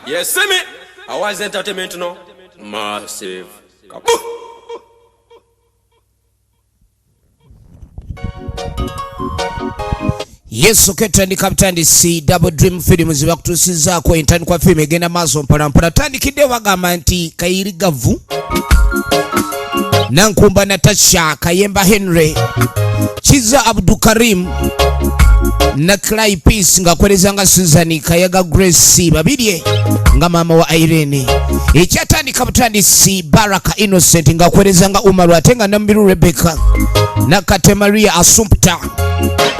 Yes, see me. Awazi Entertainment, no. Massive. Kaboom. Yesu ketandika butandisi Double Dream Films bakutuusizaako entandikwa firimu egenda maaso mpolampola. Tandikidde bagamba nti Kayiri Gavu, Nankumba Natasha, Kayemba Henry, Kiza Abdukarim na Clay Peace ng'akwereza nga Susan Kayaga, Grace Babirye nga maama wa Irene. Ekyatandika butandisi Baraka Innocent ng'akwereza nga Umaru, ate nga Namubiru Rebecca, Nakate Maria Assumpta,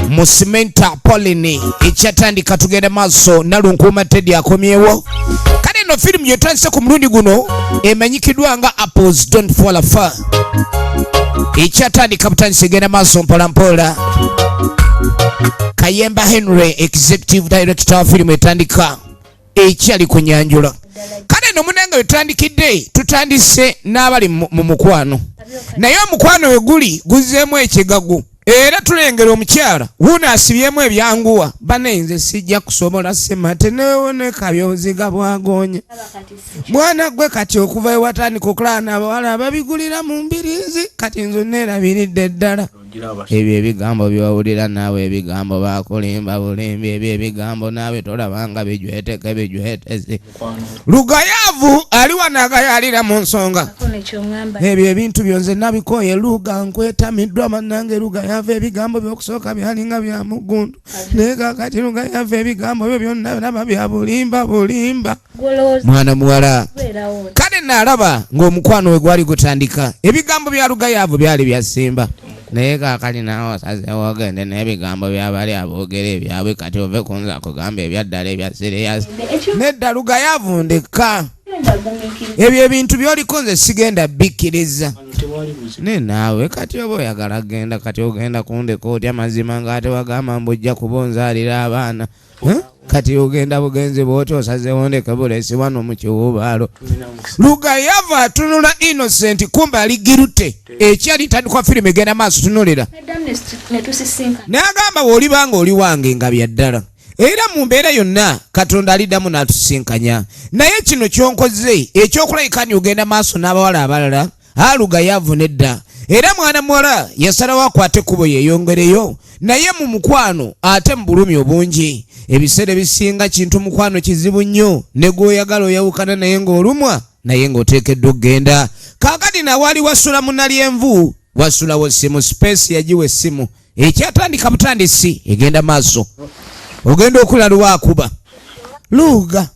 Musimenta Pauline. Ekyatandika tugenda maaso, Nalunkuuma Teddy akomyewo. Kale eno firimu gyetandise ku mulundi guno emanyikiddwa nga Apples Don't Fall Far. Ekyatandika butandisi egenda maaso mpolampola. Kayemba Henry, executive director wa firimu etandika, ekyali ku nyanjula. Kale no munange wetutandikidde, tutandise n'abali mu mukwano, naye omukwano we guli guzzeemu ekigagu, era tulengera omukyala wuuno asibyemu ebyanguwa. Bane, nze sijja kusobola semate newoneka byoziga bwagonya. Mwana gwe, kati okuva ewatandika okulaba n'abawala ababigulira mu mbirizi, kati nze neerabiridde ddala. Ebyo ebigambo byowulira naawe, ebigambo bakulimba bulimbi. Ebyo ebigambo naawe tolabanga bijweteke bijweteze. Lugayaavu ali wano agayaalira mu nsonga. Ebyo ebintu byonze nabikoye. Luga, nkwetamiddwa bannange. Lugayaavu, ebigambo byokusooka byalinga bya mugundu, naye kakati Lugayaavu ebigambo byo byonna naba bya bulimba bulimba. Mwana muwala, kale naalaba ng'omukwano we gwali gutandika, ebigambo bya Lugayaavu byali byasimba, naye kaakali naawe osazeewo ogende n'ebigambo byabali aboogera ebyabwe. Kati ove kunza kugamba ebyaddala ebya serious. Nedda Lugayaavu, ndeka. Ebyo ebintu byoliko nze sigenda bikkiriza. Ne naawe kati oba oyagala genda, kati ogenda kundeka otya mazima ng'ate wagamba mbu ojja kuba onzaalira abaana? Eh? Kati ogenda bugenzi bwoti, osazeewo ndeke bulesi wano mu kiwuubaalo. Lugayava atunula Innocent, kumbe ali girute. Ekyali ntandikwa firimu egenda maaso, tunulira n'agamba, bw'olibanga oli wange nga bya ddala, era mu mbeera yonna Katonda aliddamu n'atusinkanya, naye kino kyonkoze ekyokulabika ni ogenda maaso n'abawala abalala, alugayavu nedda. Era mwana muwala yasalawo akwate ekkubo yeeyongereyo naye mu mukwano, ate mu bulumi obungi. Ebiseera ebisinga kintu mukwano kizibu nnyo, ne gw'oyagala oyawukana naye ng'olumwa, naye ng'oteekeddwa okugenda. Kaakati nawaali wasula munalyenvu, wasulawo simu space, yagiwa essimu. Ekyatandika butandisi egenda maaso, ogenda okulaluwa akuba Luuga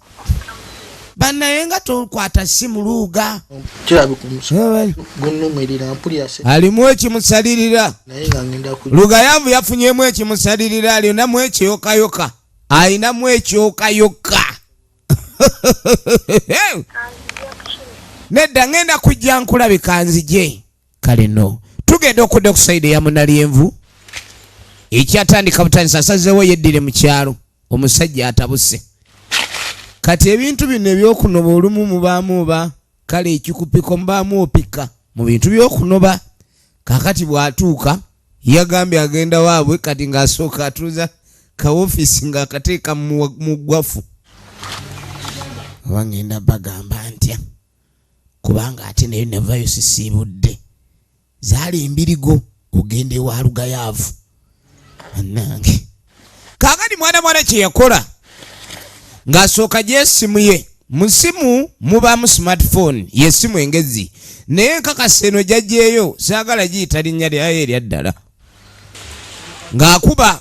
bannaye nga tokwata simu Luuga. Kirabika omuso gunnumirira, mpulira se Alimu ekimusalirira. Naye nga ngenda ku Lugayavu yafunyemu ekimusalirira, alinamu ekyokayoka, alinamu ekyokayoka. Nedda, ngenda kujja nkulabika nzije. Kale no tugenda okudda ku side ya munalyenvu. Ekyatandika butandisa asazeewo yeddire mu kyalo. Omusajja atabuse. Kati ebintu bino ebyokunoba olumu mubaamu oba kale ekikupiko, mubaamu opika mu bintu byokunoba. Kakati bw'atuuka yagambye agenda waabwe, kati ng'asooka atuuza kawofiisi ng'akateeka mu ggwafu. Oba ngenda bagamba ntya, kubanga ate nayo navayo sisiibudde, zaali embirigo ogenda ewa Lugayaavu annange. Kaakati mwana mwana kye yakola ng'asooka gy'esimu ye, mu simu mubaamu smartphone, yesimu engezi, naye nkakasa eno gyajjeeyo saagala giyita linnya lyayo erya ddala. Ng'akuba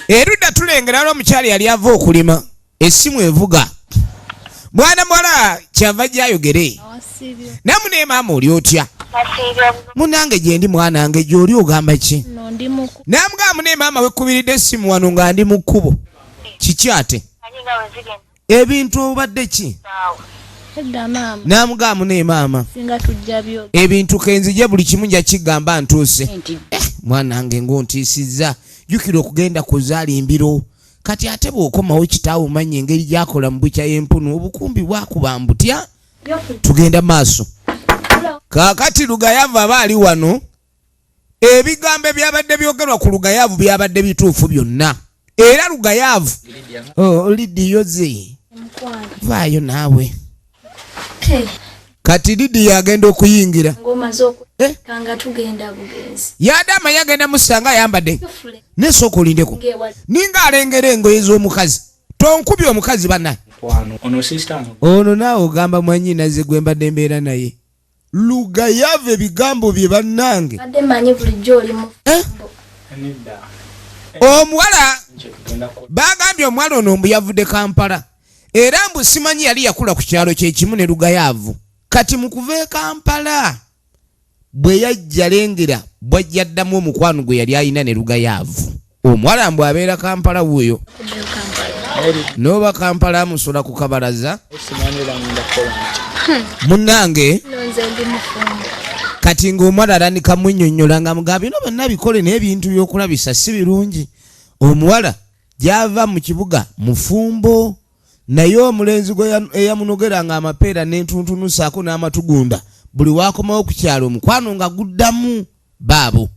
erudda tulengera lwa omukyala yali ava okulima, essimu evuga. Mwana muwala kyava gyayogere namu, naye maama oli otya? Munange gyendi, mwanange gyoli ogamba ki? Namugamba, munaye maama wekubiridde essimu wano nga ndi mu kkubo. Kiki ate ebintu obadde ki? Namugamba, munaye maama, ebintu kenzije buli kimu nja kigamba ntuuse. Mwanange ng'ontiisizza, jjukira okugenda kuzaala embiro. Kati ate bw'okomawo kitaawe omanya engeri gyakola mu bukya y'empunu, obukumbi bwakuba mbutya. Tugenda maaso. Kaakati Lugayavu aba ali wano, ebigambo ebyabadde byogerwa ku Lugayavu byabadde bituufu byonna, era Lugayavu, oh, lidiyo ze. Vaayo naawe. Kati Lidiya agenda okuyingira. Eh? Yadde amanyi agenda musanga ayambadde nesooka olindeko ninga alengera engoye z'omukazi. Tonkubye omukazi bannaye. Ono naawe ogamba mwanyinaze gwe mbadde mbeera naye. Lugayava ebigambo bye bannange. Eh? Omuwala bagambye omuwala ono mbu yavudde Kampala era mbu simanyi yali yakula ku kyalo kyekimu ne Lugayaavu. Kati mu kuva e Kampala bwe yajja lengera bwajja ddamu omukwano gwe yali alina ne Lugayaavu. Omuwala mbu abeera Kampala wuuyo n'oba Kampala amusula ku kabalaza munnange. Kati ng'omuwala atandika munnyonnyola nga mugamba bino byonna bikole naye ebintu by'okulabisa si birungi. Omuwala gy'ava mu kibuga mufumbo naye omulenzi gwe eyamunogeranga amapeera n'entuntunu ssaako n'amatugunda buli waakomawo ku kyalo omukwano nga guddamu baabo.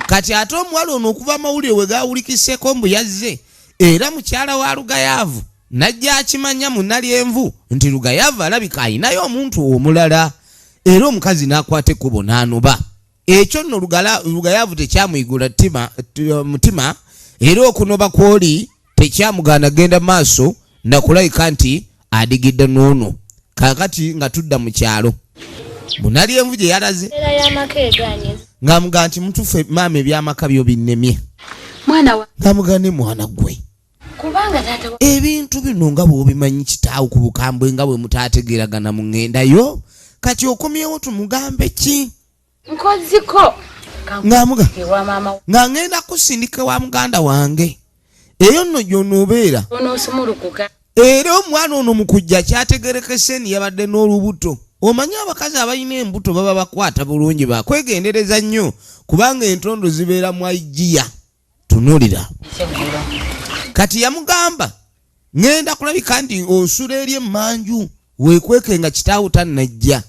Kati ate omuwala ono okuva amawulire we gaawulikiseko mbu yazze era mukyala wa Lugayaavu n'ajja akimanya mu Nalyenvu nti Lugayaavu alabika alinayo omuntu omulala era omukazi n'akwata ekkubo n'anoba. Ekyo nno Lugayaavu tekyamuyigula mutima era okunoba kw'oli tekyamugaana genda maaso nakulayika nti adigidde n'ono. Kaakati nga tudda mu kyalo Munalyenvu gye yalaze ng'amugaa nti mutuufu maama ebyamaka byo binnemye. Ng'amugaa ne mwana gwe ebintu bino nga bw'obimanyi kitaawo ku bukambwe nga bwe mutaategeeragana mu ŋŋendayo kati okomyewo tumugambe ki? Nkoziko nga ŋŋenda kusindika wa muganda wange eyo nno gy'onoobeera. Era omwana ono mu kujja kyategerekese ni yabadde n'olubuto. Omanyi abakazi abalina embuto baba bakwata bulungi bakwegendereza nnyo kubanga entondo zibeera mu aigiya. Tunuulira. Kati yamugamba ŋŋenda kulabika nti osula eri emmanju weekweke nga kitaawo tannajja.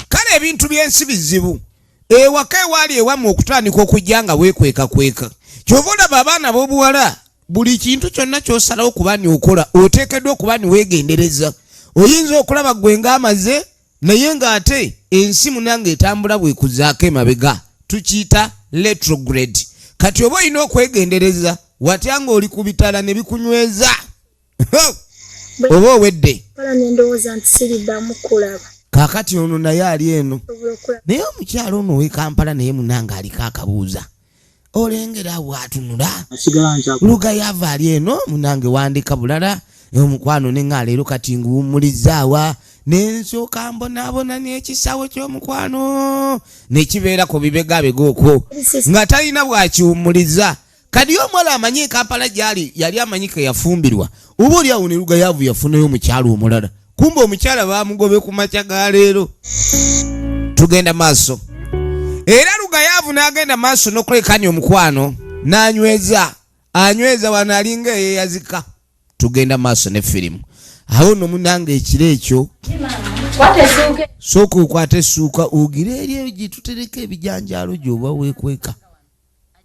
Kale ebintu by'ensi bizibu. Ewaka ewaali ewammwe okutandika okujja nga weekwekakweka. Ky'ova olaba abaana b'obuwala buli kintu kyonna ky'osalawo okuba ni okola oteekeddwa okuba ni weegendereza. Oyinza okulaba ggwe ng'amaze naye ng'ate ensi munange etambula bwekuzaako emabega tukiyita retrograde. Kati oba olina okwegendereza watya ng'oli ku bitala ne bikunyweza oba owedde. Kaakati ono naye ali eno naye omukyalo ono ow'e Kampala naye munange aliko akabuuza olengera bw'atunula Lugayava ali eno munange wandika bulala omukwano ne nga leero kati nguwummulizaawa nensooka mbonaabona n'ekisawo ky'omukwano ne kibeera ku bibegabega okwo nga talina bw'akiwummuliza. Kati omuwala amanyi e Kampala gy'ali yali amanyi ke yafumbirwa oba oli awo ne Lugayaavu yafunayo omukyala omulala kumbe omukyala baamugobe ku makya ga leero. Tugenda maaso era Lugayaavu n'agenda maaso n'okulekanya omukwano n'anyweza anyweza wano alinga eyeyazika. Tugenda maaso ne firimu awo nno munange ekiro ekyo sooka okwate essuuka ogire eri eyo gye tutereka ebijanjaalo gy'oba weekweka.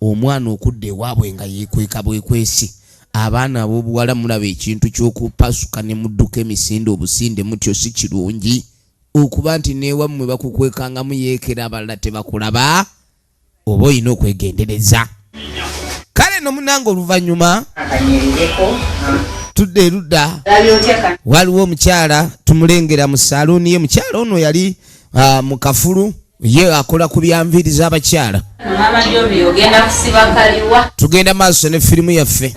Omwana okudda ewaabwe nga yeekweka bwekwesi. Abaana ab'obuwala mulaba ekintu ky'okupasuka ne mudduka emisinde obusinde mutyo si kirungi okuba nti n'ewammwe bakukwekangamu yeekera abalala tebakulaba oba olina okwegendereza. Kale no munange oluvannyuma tudda erudda waliwo omukyala tumulengera mu saluuni ye. Mukyala ono yali mu kafulu ye akola ku byanviiri z'abakyala. Tugenda maaso ne firimu yaffe.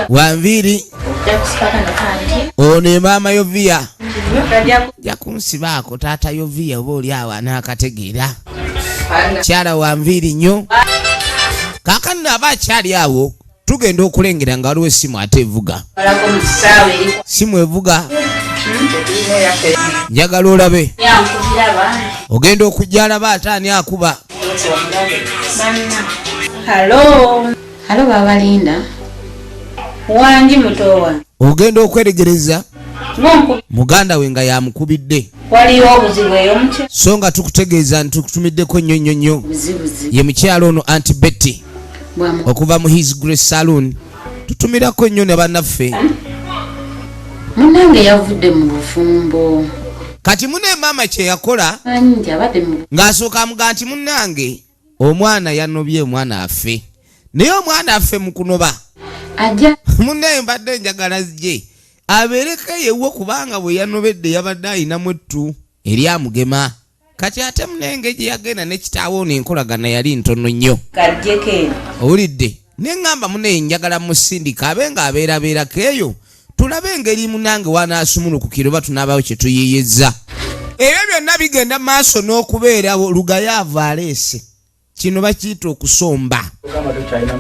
Wanviiri ono ye maama Yoviya ja kunsibaako taata Yoviya oba oli awo anaakategeera. Kyala wanviiri nnyo. Kaakano nno aba akyali awo tugenda okulengera nga waliwo essimu ate evuga. Simu evuga njagala olabe ogenda okujja alaba ate ani akuba. Halo. Halo Baba Linda. Wangi muto wange. Ogenda okweregereza. Muganda we nga yamukubidde. Waliyo obuzibu eyo mutya? So nga tukutegeeza nti tukutumiddeko nnyo nnyo nnyo. Buzibuzi. Ye mukyalo ono Auntie Betty okuva mu His Grace Saloon, tutumirako nnyo ne bannaffe. Munnange yavudde mu bufumbo. Kati mune maama kye yakola Manyi nti abadde mu ng'asooka amugaa nti munnange omwana yanobye, omwana afe, naye omwana afe mu kunoba ajja munnaye mbadde njagala zje abeereko yewo, kubanga bwe yanobedde yabadde ayinamu ettu eryamugema. Kati ate munenge gye yagenda ne kitaawe ono enkolagana yali ntono nnyo. Kajjeko eno. Owulidde, neŋŋamba munaye njagala musindika abe nga abeerabeerako eyo, tulabe engeri munange wanaasumulukukira oba tunaabawo kye tuyiiyizza. Ebyo byonna bigenda maaso n'okubeerawo. Lugayaavu aleese kino bakiyita okusomba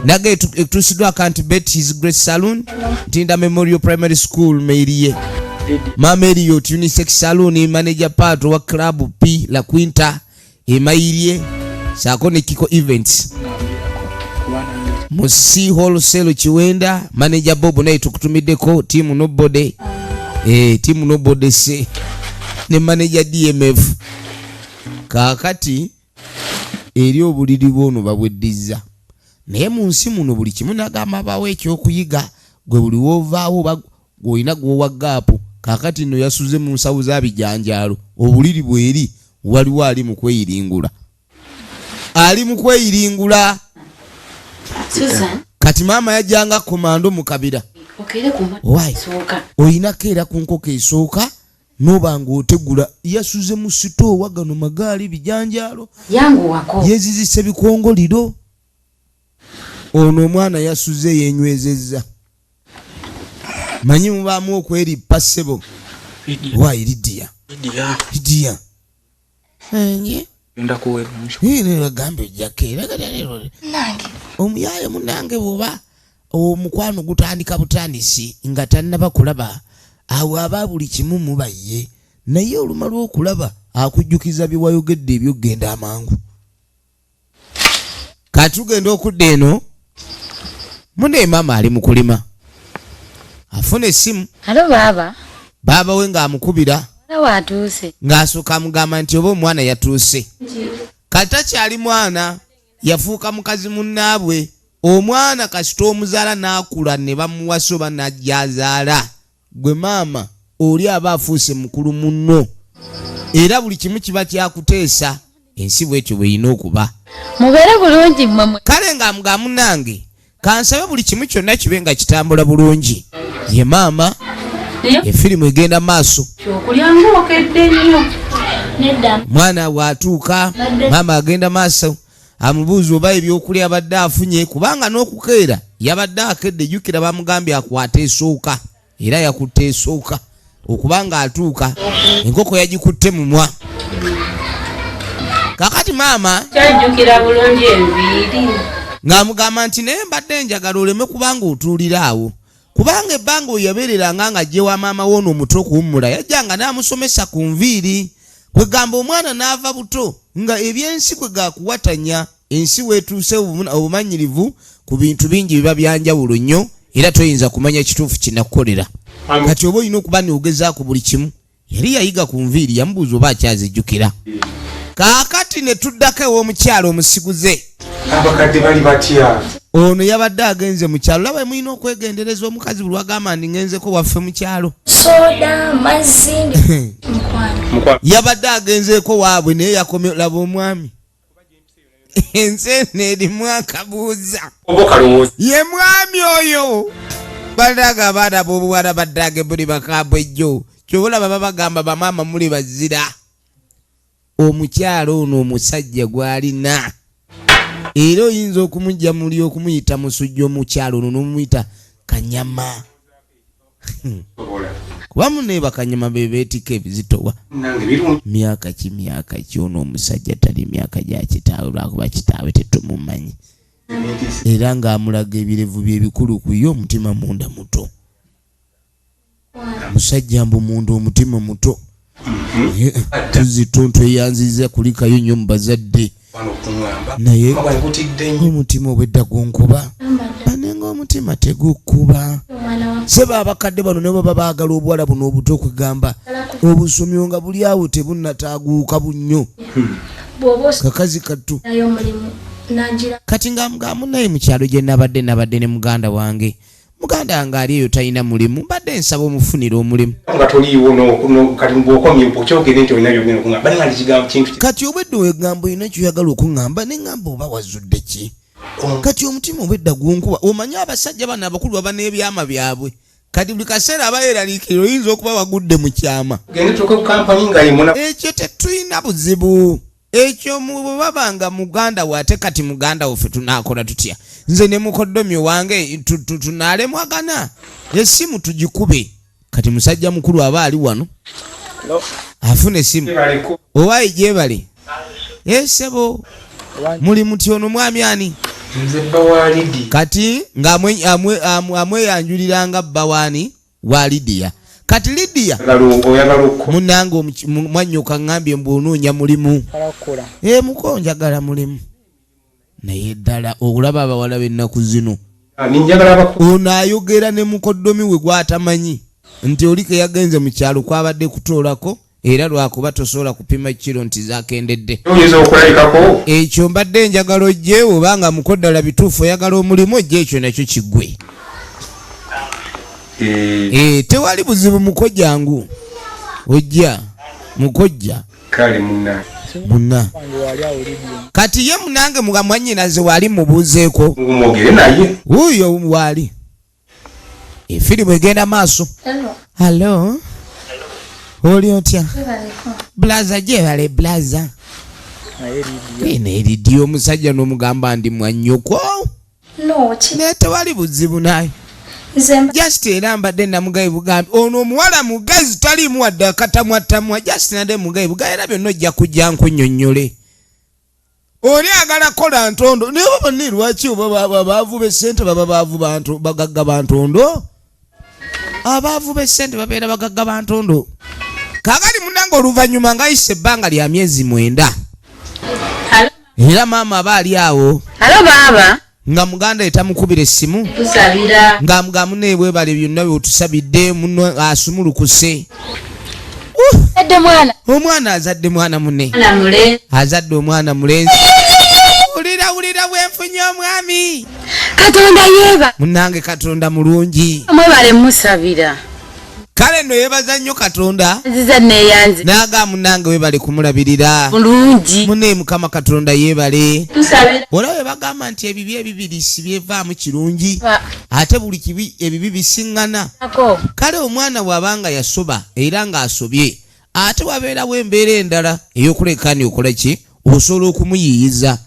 naga etuusiddwako Auntie Betty, His Grace Saloon, Ntinda Memorial Primary School, Meirie, Mama Eliot Unisex Saloon, manager Pato wa Club P La Quinta Emairie, saako ne Kiko Events mu C Wholesale Kiwenda, manager Bob naye tukutumiddeko, tiimu Nobody, tiimu Nobody C ne manager DMF. Kaakati eri obuliri bwono babweddizza, naye mu nsi muno buli kimu nagamba bawo ekyokuyiga. Gwe buli woovaawo oba gwolina gwowa gap. Kaakati nno yasuze mu nsawo za bijanjaalo, obuliri bweri waliwo ali mu kweyiringula, ali mu kweyiringula. Susan. Kati maama yajjanga komando mu kabira. Okeere ku Why? sooka. Oyinako era ku nkoko esooka noba ng'otegula. Yasuze mu sitoowa, gano magaali bijanjaalo. Yanguwako. Yezizise bikongoliro. Ono omwana yasuze yenywezezza, manyi mubaamu okwerippa ssebo. Wayi Lidiya? Lidiya. Lidiya. Genda kuweerwa omusho. Gambe ojjakeera omuyaye munange. Bwoba omukwano gutandika butandisi nga tannaba kulaba, awo aba buli kimu muba ye, naye olumala okulaba akujjukiza bye wayogedde ebyokgenda amangu. Kati tugenda okudda eno, mune maama ali mu kulima, afuna essimu. Hello baaba. Baaba we ng'amukubira. Mwana waatuuse. Ng'asooka amugamba nti oba omwana yatuuse. Kati takyali mwana, yafuuka mukazi munnaabwe. Omwana kasita omuzaala n'akula ne bamuwasa oba n'ajja azaala, gwe maama oli aba afuuse mukulu munno, era buli kimu kiba kyakuteesa. Ensi bwetyo bweyina okuba. Mubeere bulungi mmwe mwe. Kale ng'amuga munnange kansabe buli kimu kyonna kibe nga kitambula bulungi. Ye maama. Naye efirimu egenda maaso. Kyokulya ng'okedde nnyo. Nedda. Mwana bw'atuuka, maama agenda maaso amubuuza oba ebyokulya abadde afunye, kubanga n'okukeera yabadde akedde. Jjukira bamugambye akwate esooka, era yakutte esooka okubanga atuuka enkoko yagikutte mumwa. Kakati maama Kyajjukira bulungi enviiri. ng'amugamba nti naye mbadde njagala oleme kubanga otuulira awo, kubanga ebbanga oyo yabeereranga nga ajje wa maama woono omuto okuwummula, yajjanga n'amusomesa ku nviiri. Kwegamba omwana n'ava buto nga ebyensi kwe gakuwatanya ensi weetuuse, obumanyirivu ku bintu bingi biba byanjawulo nnyo, era toyinza kumanya kituufu kinakukolera. Kati oba olina okuba niogezaako buli kimu. Yali yayiga ku nviiri, yamubuuza oba akyazijjukira. Kaakati ne tuddako ew'omukyalo omusiguze. Abakadde bali batya? Ono yabadde agenze mu kyalo. Laba, mulina okwegendereza omukazi buli wagamba ndi ngenzeko waffe mu kyalo. Soda, mazzi, mukwano. Yabadde agenzeeko waabwe, naye yakomye. Laba omwami, ensi eno erimu akabuuza. Oba okalowooza. Ye mwami oyo bandaga abaana b'obuwala baddange muli bakambwe ejjo. Kyobalaba babagamba bamaama muli bazira. Omukyalo ono omusajja gw'alina, era oyinza okumujja muli okumuyita musujja, omukyalo ono n'omuyita kanyama, kuba muneeba kanyama be beetikka ebizitowa. Nange birungi. Myaka ki, myaka ki? Ono omusajja tali myaka gya kitaawe, lwakuba kitaawe tetumumanyi. Era ng'amulaga ebirevu bye bikulu ku ye, omutima munda muto. Musajja mbu munda omutima muto. Tuzituntu eyanziza kulikayo nnyo mu bazadde. Wano okuŋŋamba. Naye Bwangutidde nnyo. omutima obwedda gunkuba, banenga omutima tegukuba. Omwana wa Seba abakadde bano ne baba baagala obuwala buno obuto, okugamba obusomyo nga buli awo tebunnataaguuka bunnyo. Bw'oba Kakazi kattu. osalayo omulimu nagira. Kati nga munaye mu kyalo gye nabadde ne muganda wange, muganda wange ali eyo talina mulimu, mbadde nsaba omufunira omulimu. Nga toliiwo kati bw'okomye okyogere nti olina byogenda okuŋŋamba, bali nga ndikigambo kintu. Kati obwedde wegamba olina kyoyagala okuŋŋamba, neŋŋamba oba wazudde ki? Kati omutima obwedda gunkuba. Omanyi abasajja bano abakulu baba n'ebyama byabwe, kati buli kaseera aba yeeraliikirira oyinza okuba wagudde mu kyama. Gende tuuke ku kampani nga yemuna. Ekyo tetulina buzibu ekyo, bwe baba nga muganda we. Ate kati muganda waffe tunaakola tutya? Nze ne mukoddomi wange tunaalemwagana. Essimu tugikube. Kati musajja mukulu aba ali wano afuna essimu. Baleko. Owaayi, gyebale esebo, muli muti? Ono mwami ani? Nze bba wa Lidi. Kati ng'amweyanjulira nga bba waani? Wa Lidiya. Kati Lidiya Oyagala okko munange mwannyuka ŋŋambye mbu onoonya mulimu. E muko, njagala mulimu, naye ddala okulaba abawala b'ennaku zino. Ninjagala abaku. Ono ayogera ne mukoddomi we gw'atamanyi nti oli ke yagenze mu kyalo kwabadde kutoolako, era lwakuba tosobola kupima kiro nti zakendedde. Oyinza okulabikako. Ekyo mbadde njagala ojje, obanga mukoddala bituufu oyagala omulimu, ojje ekyo nakyo kiggwe. Eh, tewali buzibu muko, jangu ojja mukojja. Kale muna. Munna kati ye munange muga mwannyinaze waali mubuuzeeko. Mwogere naye. Wuuyo waali, efirimu egenda maaso. Hello. Hello, oli otya? Webaleko. Blaza, gyebale blaza. Eno eridiyo omusajja n'omugamba ndi mwannyoko. No, ki Naye tewali buzibu naye. Nze Just era mbadde namugaye bugambi ono omuwala mugezi, taliimu wadde akatamwatamwa. Just nadde mugaye bugambi, era byonna ojja kujja nkunnyonnyole. Oli agala kola ntondo, naye oba bonna lwaki oba baavu b'essente baba baavu bantu bagagga bantondo? Abaavu b'essente babeera bagagga bantondo. Kaakati munange oluvannyuma ng'ayise ebbanga lya myezi 9, era maama aba ali awo. Hello baaba. Nga muganda etamukubira essimu. Tusabira. Nga mugamune bwebale byonna byetusabidde muno, asumulukuse. Edde mwana. Omwana azadde mwana mune. Mwana mule. Azadde omwana mulenzi. Wulira, wulira bwenfunye omwami. Katonda yeeba. Munange Katonda mulungi. Mwebale musabira. Kale nno yeebaza nnyo Katonda. Nziza neeyanze. N'aga munange webale kumulabirira. Bulungi. Mune Mukama Katonda yeebale. Tusabira. Olaba bagamba nti ebibi ebibiri si byevaamu kirungi, ate buli kibi ebibi bisiŋŋana. Ako. Kale omwana bw'abanga yasoba era ng'asobye, ate wabeerawo embeera endala ey'okulekaani okola ki, osobola okumuyiiyiza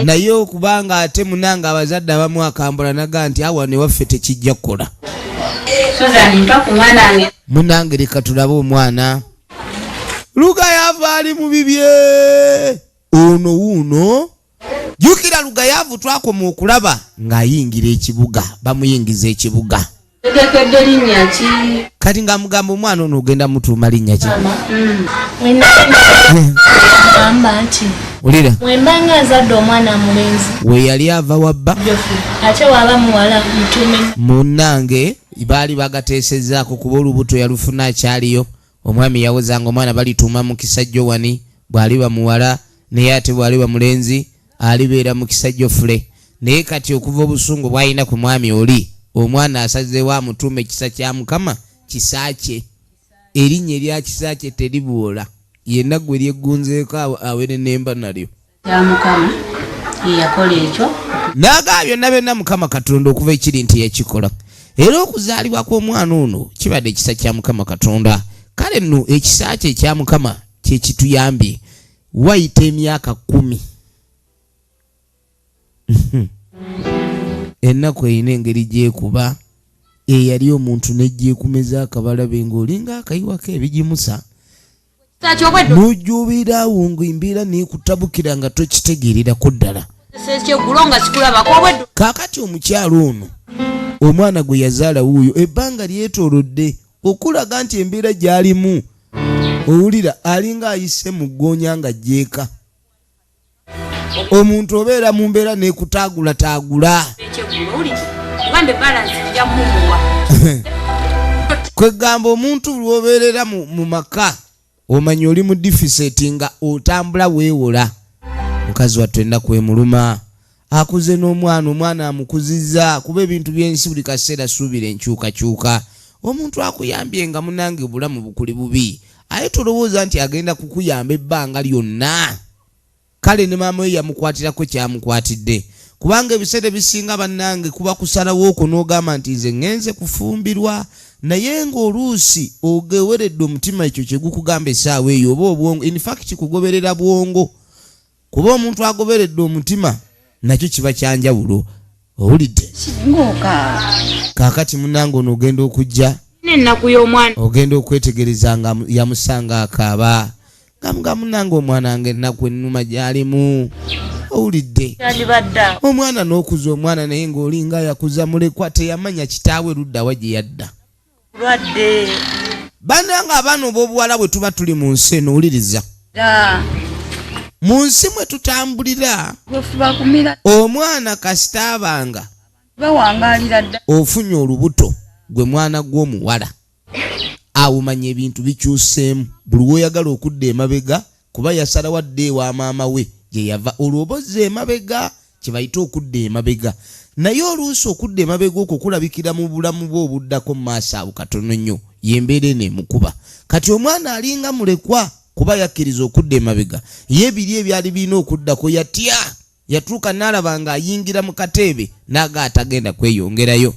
naye okubanga ate munanga abazadde abamu akambula naga nti awa newaffe tekijja kukola. Suzani, mpa ku mwana wange. Munange leka tulabe omwana. Lugayavu ali mu bibye ono wuuno. Jjukira Lugayavu twakoma okulaba ng'ayingira ekibuga, bamuyingiza ekibuga. Tegekedde linnya ki? Kati ng'amugamba omwana ono ogenda mutuuma linnya ki? Gamba nti Wulira. Mwemba nga nzadde omwana mulenzi, We yali ava wabba. Jofu, ate waba muwala mutuume. Munnange baali bagateesezaako kuba olubuto yalufuna akyaliyo. Omwami yawozanga omwana balituuma Mukisa Jowani bw'aliba muwala, naye ate bw'aliba mulenzi alibeera Mukisa Jofule. Naye kati okuva obusungu bw'alina ku mwami oli, omwana asazeewo amutuuma Ekisa kya Mukama. Kisaakye, erinnya erya Kisaakye teribwola yenna gwe lyeggunzeeko awerenemba nalyo. Kya Mukama ye yakola ekyo. N'agaba byonna byonna Mukama Katonda okuva ekiri nti yakikola, era okuzaalibwa kw'omwana ono kibadde ekisa kya Mukama Katonda. Kale nno ekisa kye ekya Mukama kyekituyambye. Wayita emyaka 10. Ennaku erina engeri gyekuba eyali omuntu nejjekumeza akabalabe ng'olinga akayiwako ebigimusa n'ojjuubiraawo ng'embeera neekutabukira nga tokitegeererako ddala. Ekyeggulo nga sikulabako obwedde. Kaakati omukyalo ono omwana gwe yazaala wuuyo, ebbanga lyetoolodde okulaga nti embeera gy'alimu owulira alinga ayise mu ggoonya nga jjeeka. Omuntu obeera mu mbeera neekutaagulataagula. Ekyeggulo owulire, ugambe balance nja mumuwa. Kwegamba omuntu buli wobeerera mu maka omanyi oli mu deficit nga otambula weewola. Mukazi wattu ennaku emuluma, akuze n'omwana, omwana amukuzizza, kuba ebintu by'ensi buli kaseera suubira enkyukakyuka. Omuntu akuyambye nga munange obulamu bukuli bubi, aye tolowooza nti agenda kukuyamba ebbanga lyonna. Kale ne maama we yamukwatirako kyamukwatidde, kubanga ebiseera ebisinga bannange kuba kusalawo okwo n'ogamba nti nze ŋŋenze kufumbirwa, naye ng'oluusi ogeweredde omutima ekyo kye gukugamba essaawa eyo oba obwongo. In fact kugoberera bwongo, kuba omuntu agoberedde omutima nakyo kiba kyanjawulo. Owulidde? Kaakati munange ono ogenda okujja N'ennaku y'omwana. Ogenda okwetegereza nga yamusanga akaaba, nga munange omwana nga ennaku ennuma gy'alimu. Owulidde? Yandibadde. Omwana n'okuza omwana, naye ng'olinga yakuza mulekwa, teyamanya kitaawe luddawa gye yadda. Lwadde. Bannange abaana ob'obuwala, bwe tuba tuli mu nsi eno, wuliriza, mu nsi mwe tutambulira, Bwefuba kumira. Omwana kasita abanga Bawangalira dda. Ofunye olubuto, gwe mwana gw'omuwala, awo manya ebintu bikyuseemu. Buli woyagala okudda emabega, kuba yasalawo adde ewa maama we gye yava, olwo oba ozza emabega, kye bayita okudda emabega. Naye oluusi okudda emabega okwo kulabikira mu bulamu bwe obuddako mu maaso awo katono nnyo. Yembeera eno emukuba kati omwana alinga mulekwa, kuba yakkiriza okudda emabega. Ye biri ebyali birina okuddako yatya, yatuuka n'alaba ng'ayingira mu kateebe n'aga atagenda kweyongerayo.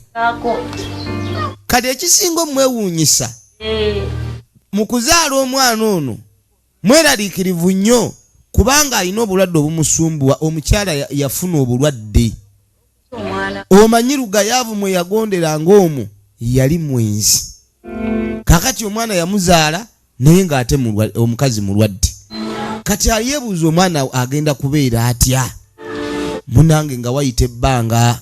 Kati ekisinga omwewuunyisa mu kuzaala omwana ono, mweraliikirivu nnyo kubanga alina obulwadde obumusumbuwa. Omukyala yafuna obulwadde. Omanyi lugayaavu mwe yagondera ng'omwo yali mwenzi. Kakati omwana yamuzaala naye ng'ate omukazi mulwadde. Kati ayeebuuza omwana agenda kubeera atya. Munange nga wayita ebbanga,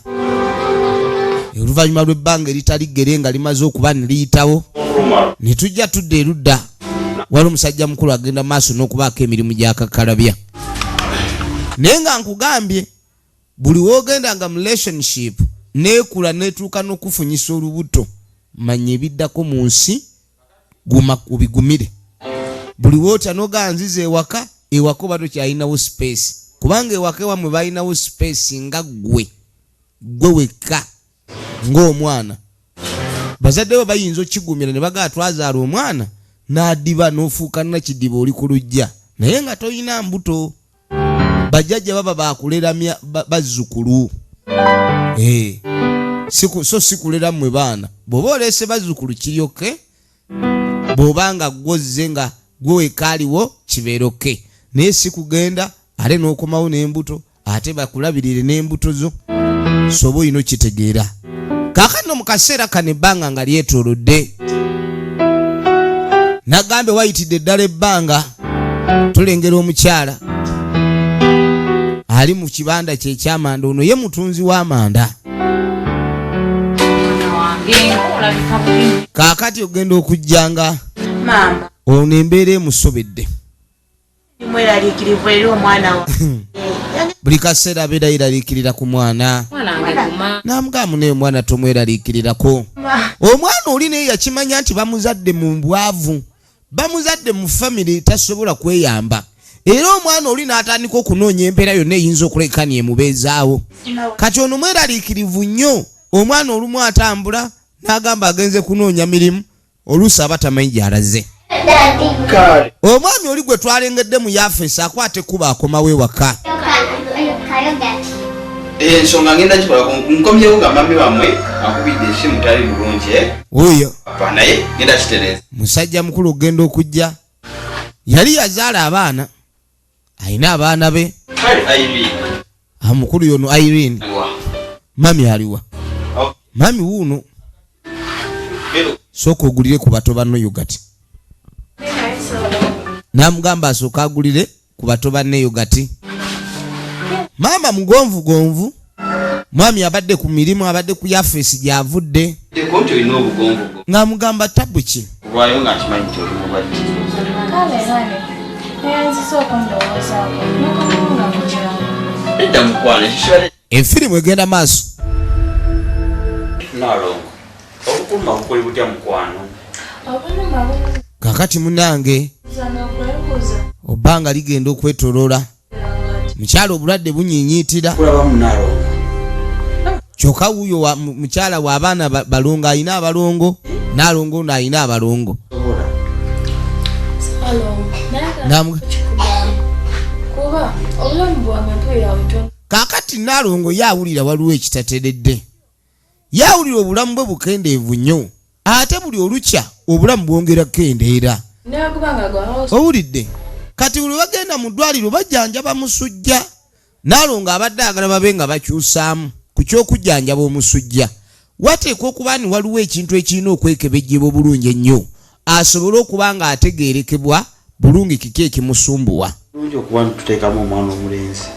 oluvannyuma lw'ebbanga eritali ggere nga limaze okuba ne liyitawo, ne tujja tudda erudda, wali omusajja mukulu agenda maaso n'okubaako emirimu gy'akakkalabya. Naye nga nkugambye, buli woogenda nga mu relationship neekula neetuuka n'okufunyisa olubuto, manya ebiddako mu nsi, guma obigumire. Buli wootya nogaa nziza ewaka, ewaka oba tokyalinawo space, kubanga ewaka ewammwe balinawo space nga ggwe wekka ng'omwana. Bazadde bo bayinza okigumira ne bagaa twazaala omwana n'adiba n'ofuuka nakidiba oli ku luggya, naye nga toyina mbuto. Bajjajja baba bakulera bazzukulu. Eh, so sikulera mmwe baana. Bw'oba oleese bazzukulu kiryoke, bw'oba nga gwozze nga gwe wekaaliwo kibeera okay, naye si kugenda ate n'okomawo n'embuto, ate bakulabirire n'embuto zo. Soba olina okitegeera. Kaakano mu kaseera kano ebbanga nga lyetoolodde, nagambye wayitidde ddala ebbanga, tulengera omukyala ali mu kibanda kye ekyamanda. Ono ye mutunzi w'amanda. Wange olabika bubi. Kaakati ogenda okujjanga Maama. Ono embeera emusobedde. Mweraliikirivu eri omwana wa. Buli kaseera abeera yeraliikirira ku mwana. Mwana wange, guma. Namugamba, naye omwana tomweraliikirirako. Omwana oli naye yakimanya nti bamuzadde mu bwavu, bamuzadde mu famire tasobola kweyamba, era omwana oli n'atandika okunoonya embeera yonna eyinza okulekani emubeezaawo. Kati ono mweraliikirivu nnyo. Omwana olumu atambula n'agamba agenze kunoonya mirimu, oluusi aba tamanyi gy'alaze. Omwami oli gwe twalengedde mu yafesi akwata ekkuba akomawo ewaka. Ensonga ngenda gikolako, nkomyewo nga mami wammwe akubidde esimu, tali bulungi, eh? Oyo. Papa, naye ngenda kitereeza. Musajja mukulu okugenda okujja yali yazaala abaana, alina abaana be. Kale Irene. Amukulu yono Irene. Wa? Mami aliwa? Oh. Mami wuuno. Hello. Sooka ogulire ku bato banno yogati. Namugamba asooka agulire ku bato banne yogati. Maama mugonvu gonvu, mwami abadde ku mirimu, abadde ku yafesi gyavudde. Eko nti olina obugonvu bwo. Ng'amugamba tabu ki? Kulwayo nga nkimanyi nti oli mulwadde. Kale bane, neyanziza okundowoozaako nokomawo nga mukyalo. Edda mukwano, ekyo kibadde Efirimu egenda maaso. Nalongo. Obukuluma bukuli butya mukwano? Obuluma Kakati munange, buza n'okwebuuza. Obbanga ligenda okwetoloola, mukyala obulwadde bunyiinyiitira. Kulaba munalongo. Kyokka wuuyo mukyala w'abaana balongo, alina abalongo, n'alongo ono alina abalongo. Sobola. Salongo, naye Namu- kikugamba kuba obulamu bwange mpulira butono. Kaakati naalongo ye awulira waliwo ekitateredde, ye awulira obulamu bwe bukendeevu nnyo, ate buli olukya obulamu bwongera kukendeera. Newakuba nga gwa Owulidde? Kati buli bagenda mu ddwaliro bajjanjaba musujja. Naalongo abadde agala babe nga bakyusaamu ku kyokujjanjaba omusujja. Wateekwa okuba ni waliwo ekintu ekirina okwekebejjebwa obulungi ennyo, asobole okuba nga ategeerekebwa bulungi kiki ekimusumbuwa. Bulungi okuba nituteekamu omwana omulenzi.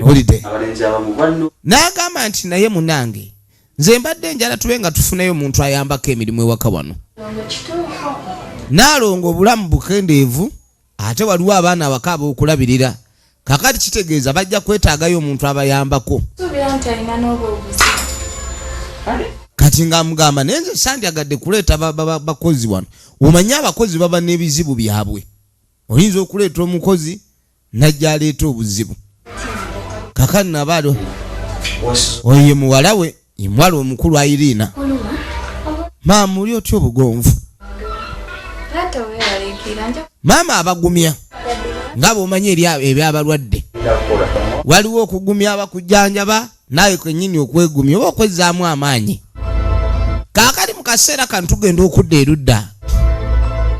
Owulidde? Abalenzi abamu balina N'agamba nti naye munange, nze mbadde njala tube nga tufunayo omuntu ayambako emirimu ewaka wano. Salongo, kituufu. Naalongo obulamu bukendeevu, ate waliwo abaana awaka ab'okulabirira. Kakati kitegeeza bajja kwetaagayo omuntu abayambako. Suubira nti alina n'obwo obuzibu. Kati ng'amugamba, naye nze sandyagadde kuleeta bakozi wano. Omanye abakozi baba n'ebizibu byabwe, oyinza okuleeta omukozi najja aleeta obuzibu. Kakati nabaalo oyo ye muwala we, ye muwala omukulu Airiina. Kuluma. Maama, oli otya obugonvu? Taata, weeraliikirira, nja Maama abagumya nga bw'omanyi eri ebyabalwadde, waliwo okugumya abakujjanjaba, naawe kennyini okwegumya oba okwezzaamu amaanyi. Kaakati mu kaseera kano tugenda okudda erudda,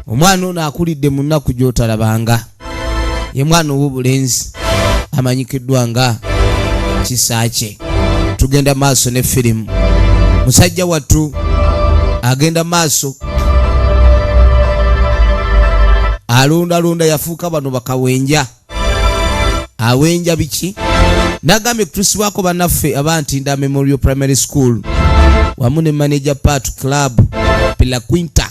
omwana ono akulidde mu nnaku gy'otalabanga, ye mwana ow'obulenzi amanyikiddwa nga Kisaakye. Tugenda maaso ne firimu. Musajja wattu agenda maaso alondalonda, yafuuka bano bakawenja, awenja biki. Nagambye kutuusibwako bannaffe abantinda Memorial Primary School wamu ne Manager Pat Club Pila Quinta.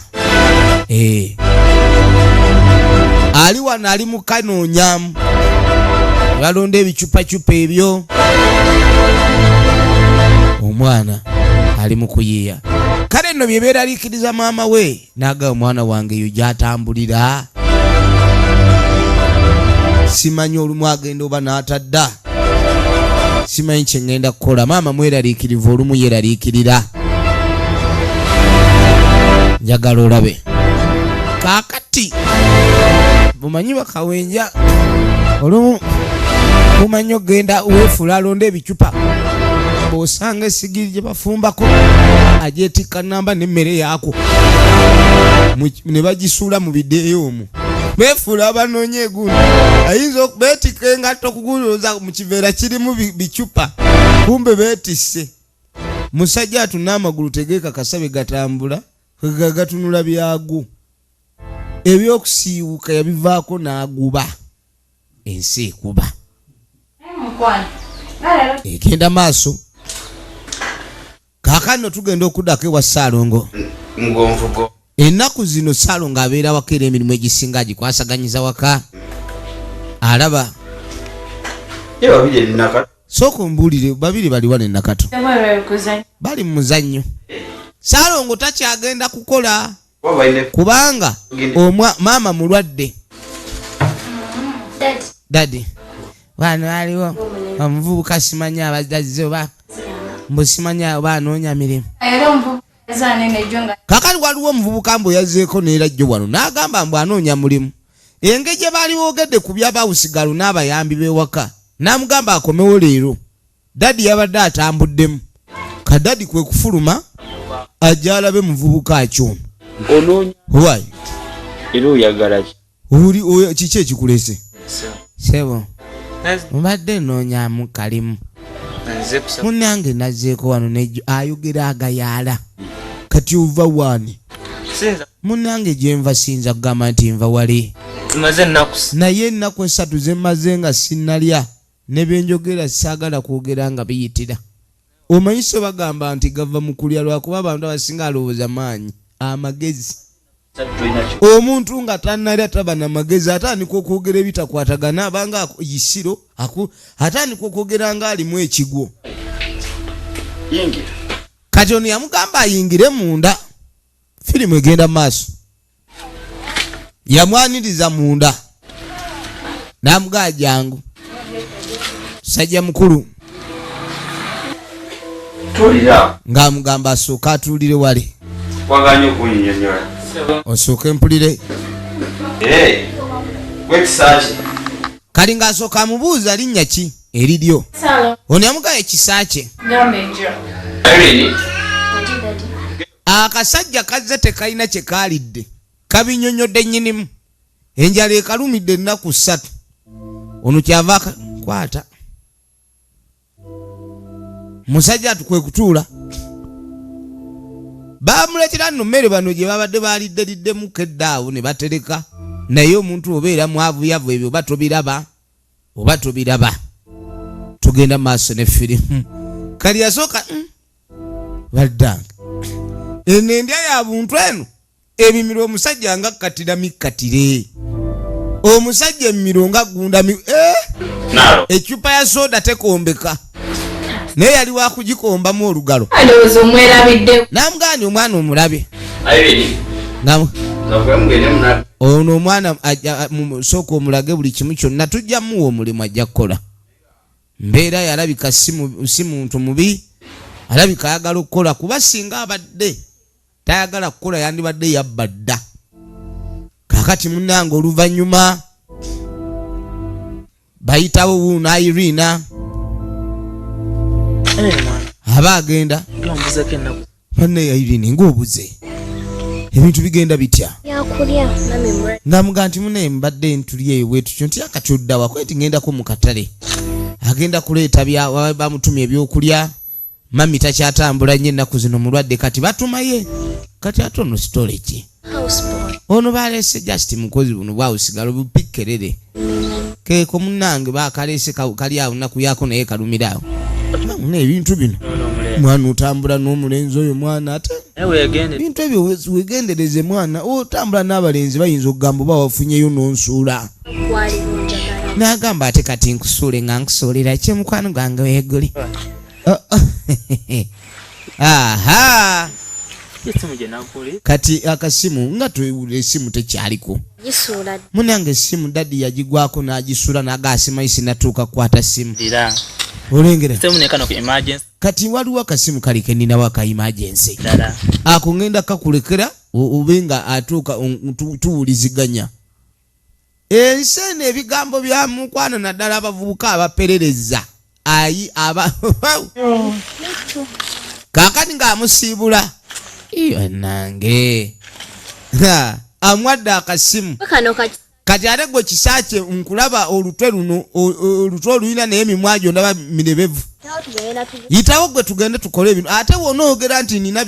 Ali wano ali mu kanoonyamu, balonda ebicupacupa ebyo. Omwana ali mu kuyiiya. Kale nno bye beeraliikiriza maama we n'agaba, omwana wange eyo gy'atambulira simanyi, olumu agenda oba n'atadda, simanyi kye ŋŋenda kukola. Maama mweraliikirivu, olumu yeeraliikirira. Njagala olabe kaakati bumanyi bakawenja, olumu bumanyi okugenda weefuula alonda ebicupa, bw'osanga esigiri gye bafumbako agyetikka namba n'emmere yaako ne bagisuula mu bideeyo omwo, beefuula abanoonya egundi, ayinza beetikka engatto okugulooza mu kiveera kirimu bicupa, kumbe beetisse. Musajja atu n'amagulu tegeekakasa bye gatambula, gatunula byago ebyokusiiwuka, yabivaako n'aguba ensi ekuba. Mukwano, nga leero Egenda maaso. Kaakano tugenda okuddako ewa Ssaalongo. Mugonvugo. Ennaku zino Ssaalongo abeera waka, era emirimu egisinga agikwasaganyiza waka, alaba. Ye babiri erinaka. Sooka ombuulire, babiri baliwa ne Nakato? Temwerwe. Bali mu muzannyo. Ssaalongo takyagenda kukola Oba balina kubanga omwa maama mulwadde. Daddy. Daddy, wano waliwo omuvubuka, simanyi abazazze oba mbu simanyi oba anoonya mirimu. Era omuvubuka zaanene ejjo nga Kakati waliwo omuvubuka mbu yazzeeko neera jjo wano n'agamba mbu anoonya mulimu. Engeri gye baali boogedde ku byabawusigalo n'abayambi b'ewaka, n'amugamba akomewo leero. Daddy yabadde atambuddemu, kadaddy kwe kufuluma ajja alabe muvubuka akyono. Onoonya Owaayi. Era oyagala ki? Oli oyo, kiki ekikulese, sebo? Mubadde noonyamu kalimu. Munnange, nazzeeko wano nejjo ayogera agayaala. Kati ova waani? Munnange, gyenva siyinza kugamba nti nva wali. Maze ennaku. Naye ennaku 3 ze mmaze nga sinnalya, ne byenjogera saagala kwogera nga biyitira. Omanyi so bagamba nti gava mu kulya, lwakuba abantu abasinga alowooza maanyi amagezi. Omuntu nga tannalya taba na magezi, atandika okwogera ebitakwatagana, abanga isiro atandika okwogera nga alimu ekigwo. Yingira. Kati ono yamugamba ayingire munda, firimu egenda maaso. Yamwaniriza munda n'amugaa jangu sajja mukulu. Tulira. Ng'amugamba asooke atuulire wali. Waganye okunyinyonyola. Osooke mpulire. Eh, wekisaki. Kali ng'asooka amubuuza linnya ki eriryo. Ono yamugaa ekisa kye. Gamba enjo. Irene. Akasajja kazze tekalina kye kaalidde, kabinyonyodde nnyinimu, enjala ekalumidde ennaku 3. Ono kyava kwata musajja atukwe kutuula. Bamuleetera nno mmere bano gye babadde baalidde liddemu keddaawo ne batereka. Naye omuntu obeera mwavuyavu, ebyo oba tobiraba oba tobiraba. Tugenda maaso ne firimu. Kali yasooka baddange eno endya ya buntu eno ebimiro. Omusajja nga kkatira mikkatire, omusajja emimiro nga gunda Nalo. Ecupa ya soda tekombeka, naye yali wakugikombamu olugalo. Ndowooza omwerabidde. Namugani omwana omulabye. Irene. Zavuga mugende muna. Ono omwana sooka omulage buli kimu kyonna, tujja muwa omulimu ajja kukola. Mbeera yalabika si muntu mubi, alabika ayagala okukola, kuba singa abadde tayagala kukola yandibadde yabba dda. Kakati munnange oluvannyuma bayitawo wuuno Irina aba agenda. Gambuzeko ennaku. Banne Irene, ng'obuze, ebintu bigenda bitya? Byakulya mami mure. Ngamuga nti munaye mbadde ntuli eyo bwetutyo nti akati oddawa kweti ngendako mu katale, agenda kuleeta bamutumye ebyokulya. Mami takyatambula nnyo ennaku zino, mulwadde, kati batumaye. Kati ate ono sitole ki? Houseboy. Ono baleese just mukozi, buno bwawusigala obupikerere keeko munnange bakaleese kali awo naku yako naye kalumira awo. Muna ebintu bino mwana otambula n'omulenzi oyo mwana ate ebintu ebyo wegendereze mwana, otambula n'abalenzi bayinza okugamba oba wafunyeyo n'onsuula. Wali njagala. N'agamba ate kati nkusuule nga nkusuulira ki mukwano gwange weeguli. Oh, oh. Aha, kati akasimu nga tuwulira esimu tekyaliko. Gisuula. Munange esimu daddy yagigwako n'agisuula n'agaasimanyi sinatuuka kukwata simu, olengera. Kati waliwo akasimu kali keninawo aka emergency, ako ngenda kakulekera obe nga atuuka tuwuliziganya. Ensi eno ebigambo bya mukwano, naddala abavubuka abaperereza ayi aba kaakati ng'amusiibula iyo nange. Ha, amwadde akasimu. Kano kati. Kati ate gwe kisaakye nkulaba olutwe luno olutwe olulina, naye emimwa gyo ndaba mirebevu. Tugenda tugu. Yitawo gwe tugende tukole ebintu, ate wonoogera nti nina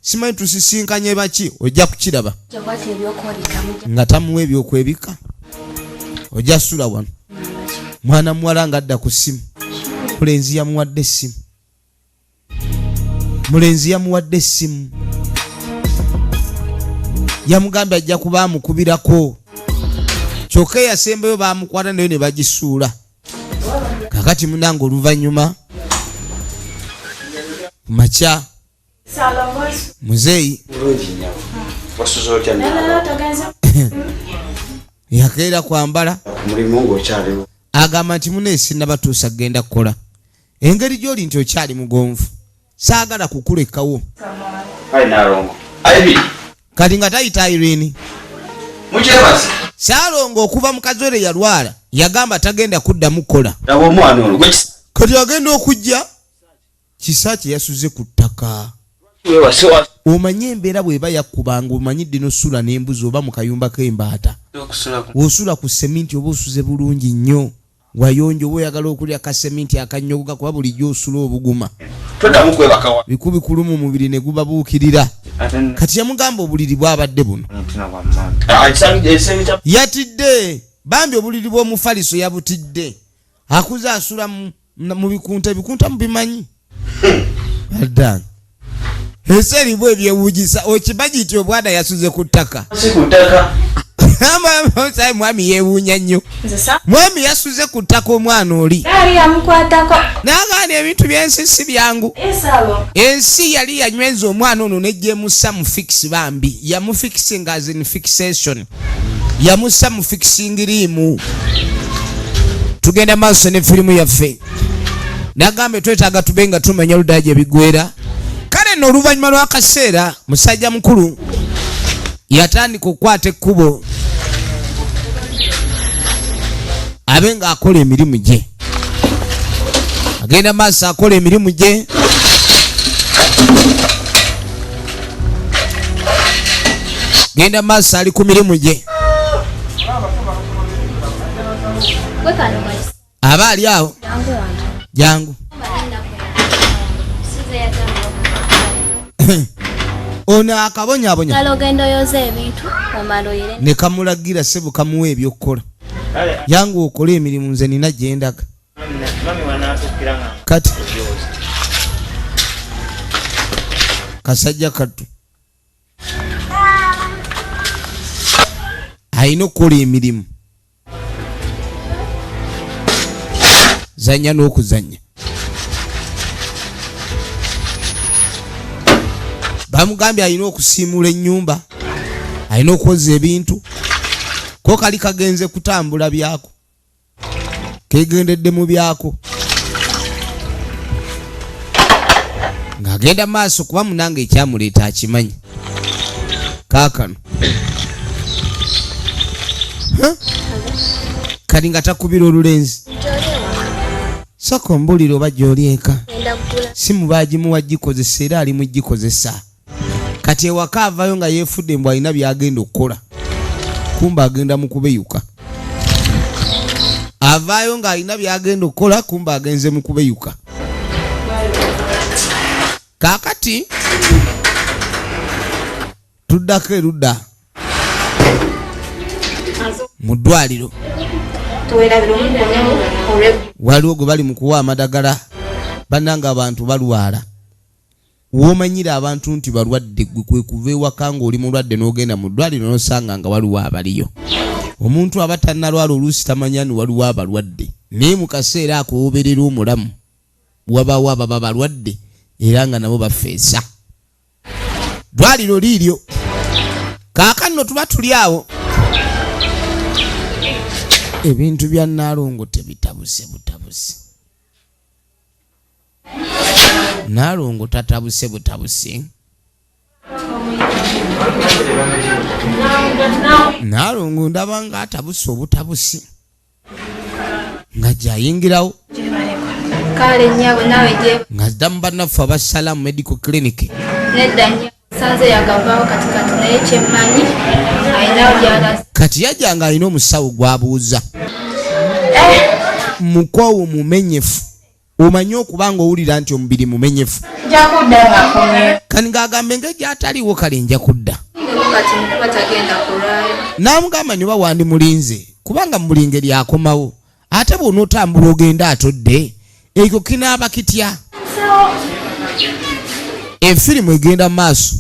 simanyi tusisinkanye baki, ojja kukiraba. Jakwata ebyokwoleka mujja. Nga tamuwa ebyokwebika, ojja sula wano. Mwana muwala ng'adda ku ssimu, mulenzi yamuwadde essimu, mulenzi yamuwadde essimu, yamugambye ajja kuba amukubirako, kyokka eyasembayo bamukwata nayo ne bagisuula. Kakati munange oluvannyuma ku makya muzeeyi Bulungi nnyabo. Wasuze otya nnyabo? yakeera kwambala. Ku mulimu ng'okyaliwo. Agamba nti munaye sinnabatuusa kugenda kukola, engeri gy'oli nti okyali mugonvu saagala kukulekawo. Kale Nalongo. Ivy, Kati nga tayita Irene. mukyebase. Saalongo okuva mukazi were yalwala yagamba tagenda kuddamu kukola. Laba omwana ono. Gwe Kati agenda okujja kisa kye yasuze ku ttaka. Webase wa. Omanye embeera bw'eba yakkubanga, omanyi ddino sula n'embuzi oba mu kayumba k'embaata, osula ku seminti oba osuze bulungi nnyo, wayonjo, oba oyagala okulya kaseminti akannyogoga kuba bulijjo osula obuguma. Toddamu kwebaka wa. Bikubikulu mu mubiri ne gubabuukirira. Kati yamugamba obuliri bwabadde buno. Ah, ekisenge kya Yatidde bambi obuliri bw'omufaliso yabutidde, akuze asula mu bikunta, ebikunta mubimanyi adda ensi erimu ebyewuunyisa. Okimanyi nti omwana yasuze ku ttaka? Si ku ttaka. Sayi mwami yeewuunya nnyo. Mwami yasuze ku ttaka omwana oli. Yali yamukwatako. N'agaana ebintu by'ensi si byangu. Esalo. Ensi yali yanyweza omwana ono nejjemusa mu fix bambi. Yamufixing as in fixation. Yamusa mu fixing riimu. Tugenda maaso ne firimu yaffe. Nagambe twetaaga tube nga tumanya ludda gye bigwera. Kale nno oluvannyuma lw'akaseera musajja mukulu yatandika okukwata ekkubo abe ng'akola emirimu gye. Agenda maaso akola emirimu gye. Genda maaso ali ku mirimu gye. Aba ali awo. Jangu. Ono akabonyabonya. Ne kamulagira ssebo kamuwa ebyokukola. Jangu okole emirimu nze nina gye ndaga. Kati kasajja kattu alina okukola emirimu. Zanya n'okuzanya. Bamugambye alina okusiimuula ennyumba, alina okwoza ebintu. Ko kali kagenze kutambula byako, kegendedde mu byako. Ng'agenda maaso kuba munange ekyamuleeta akimanyi. Kaakano. Kali nga takubira olulenzi. Sooka ombulire oba gy'oli eka. Simu baagimuwa gikozesa era ali mu gikozesa. Kati ewaka avaayo nga yeefudde mbu alina by'agenda okukola. Kumbe agenda mu kubeyuka. Avaayo ng'alina by'agenda okukola kumbe agenze mu kubeyuka. Kaakati tuddako erudda mu ddwaliro. Waliwo gwe bali mu kuwa amadagala. Bannange abantu balwala. W'omanyira abantu nti balwadde gwe kwe kuva ewaka ng'oli mulwadde n'ogenda mu ddwaliro n'osanga nga waliwo abaliyo. Omuntu aba tannalwala oluusi tamanya nti waliwo abalwadde. Naye mu kaseera ako w'obeerera omulamu wabaawo ababa balwadde era nga nabo bafeesa. Ddwaliro liiryo. Kaakano tuba tuli awo. Ebintu bya Nnaalongo tebitabuse butabusi. Nnaalongo tatabuse butabusi. Nnaalongo ndaba ng'atabuse obutabusi. Nga gy'ayingirawo. Kale nnyabo naawe gye. Ng'adda mu bannaffe aba Salam Medical Clinic. Nedda nnyabo sanze yakavaawo katikati naye kye mmanyi alinawo gy'alaze. Kati yajja ng'alina omusawo gw'abuuza. Mukoowu mumenyefu. Omanyi okuba ng'owulira nti omubiri mumenyefu. Nja kudda ng'akomyewo. Kati ng'agamba engeri gy'ataliiwo kale nja kudda. Kati mukuba tagenda kulwayo. N'amugamba nti oba wandimulinze kubanga mu buli ngeri akomawo. Ate bw'onootambula ogenda atodde, ekyo kinaaba kitya? Efirimu egenda mu maaso.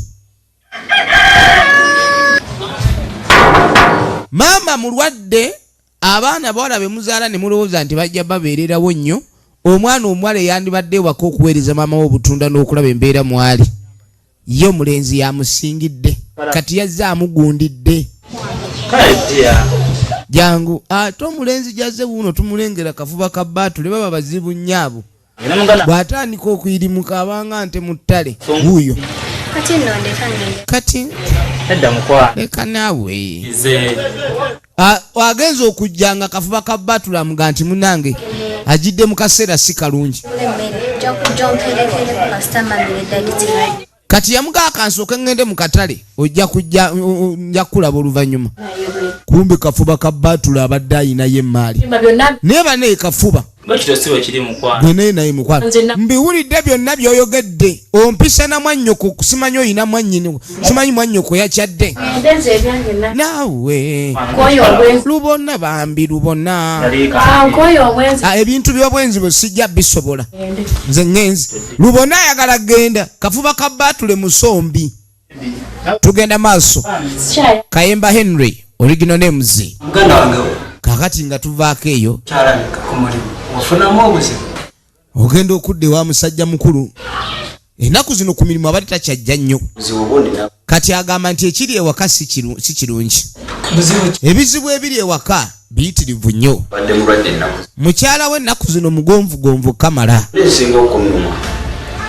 Maama mulwadde, abaana bawala be muzaala ne mulowooza nti bajja babeererawo nnyo. Omwana omuwala eyandibadde ewaka okuweereza maama we obutunda n'okulaba embeera mwali, ye omulenzi yamusingidde. Kati yazze amugundidde. Jangu ate omulenzi gyazze wuuno tumulengera kafuba ka baatule baba bazibu nnyo abo. Bw'atandika okuyirimuka abanga nte mu ttale wuuyo. Kati nno ndeka ngende. Kati leka naawe. Agenze okujja nga kafuba ka baatule amuga nti munnange ajidde mu kaseera si kalungi. Kati yamuga akansooke ŋŋende mu katale ojja kujja nja kukulaba oluvannyuma. Kumbe kafuba ka baatule abadde ayinayo emmaali. Naye bannaye kafuba. Gwe naye naye mukwano. Mbiwulidde byonna by'oyogedde. Ompisa na mwannyoko simanyi oyina mwannyini simanyi mwannyoko yakyadde. Naawe. Lubona bambi lubona. Ebintu by'obwenzi bwe sijja bisobola. Nze ŋŋenze. Lubona ayagala genda. Kafuba ka baatule musombi. Tugenda maaso. Kayemba Henry. Original names. Muganda wange. Kakati nga tuvaako eyo. Kyalabika ku mulimu ofunamu obuzibu. Ogenda okudda ewa musajja mukulu. Ennaku zino ku mirimu abadde takyajja nnyo. Buzibu obundi na Kati agamba nti ekiri ewaka si kirungi. Buzibu ki? Ebizibu ebiri ewaka biyitirivu nnyo. Badde mulwadde ennaku. Mukyala we ennaku zino mugonvugonvu kamala. Ekisinga okunuma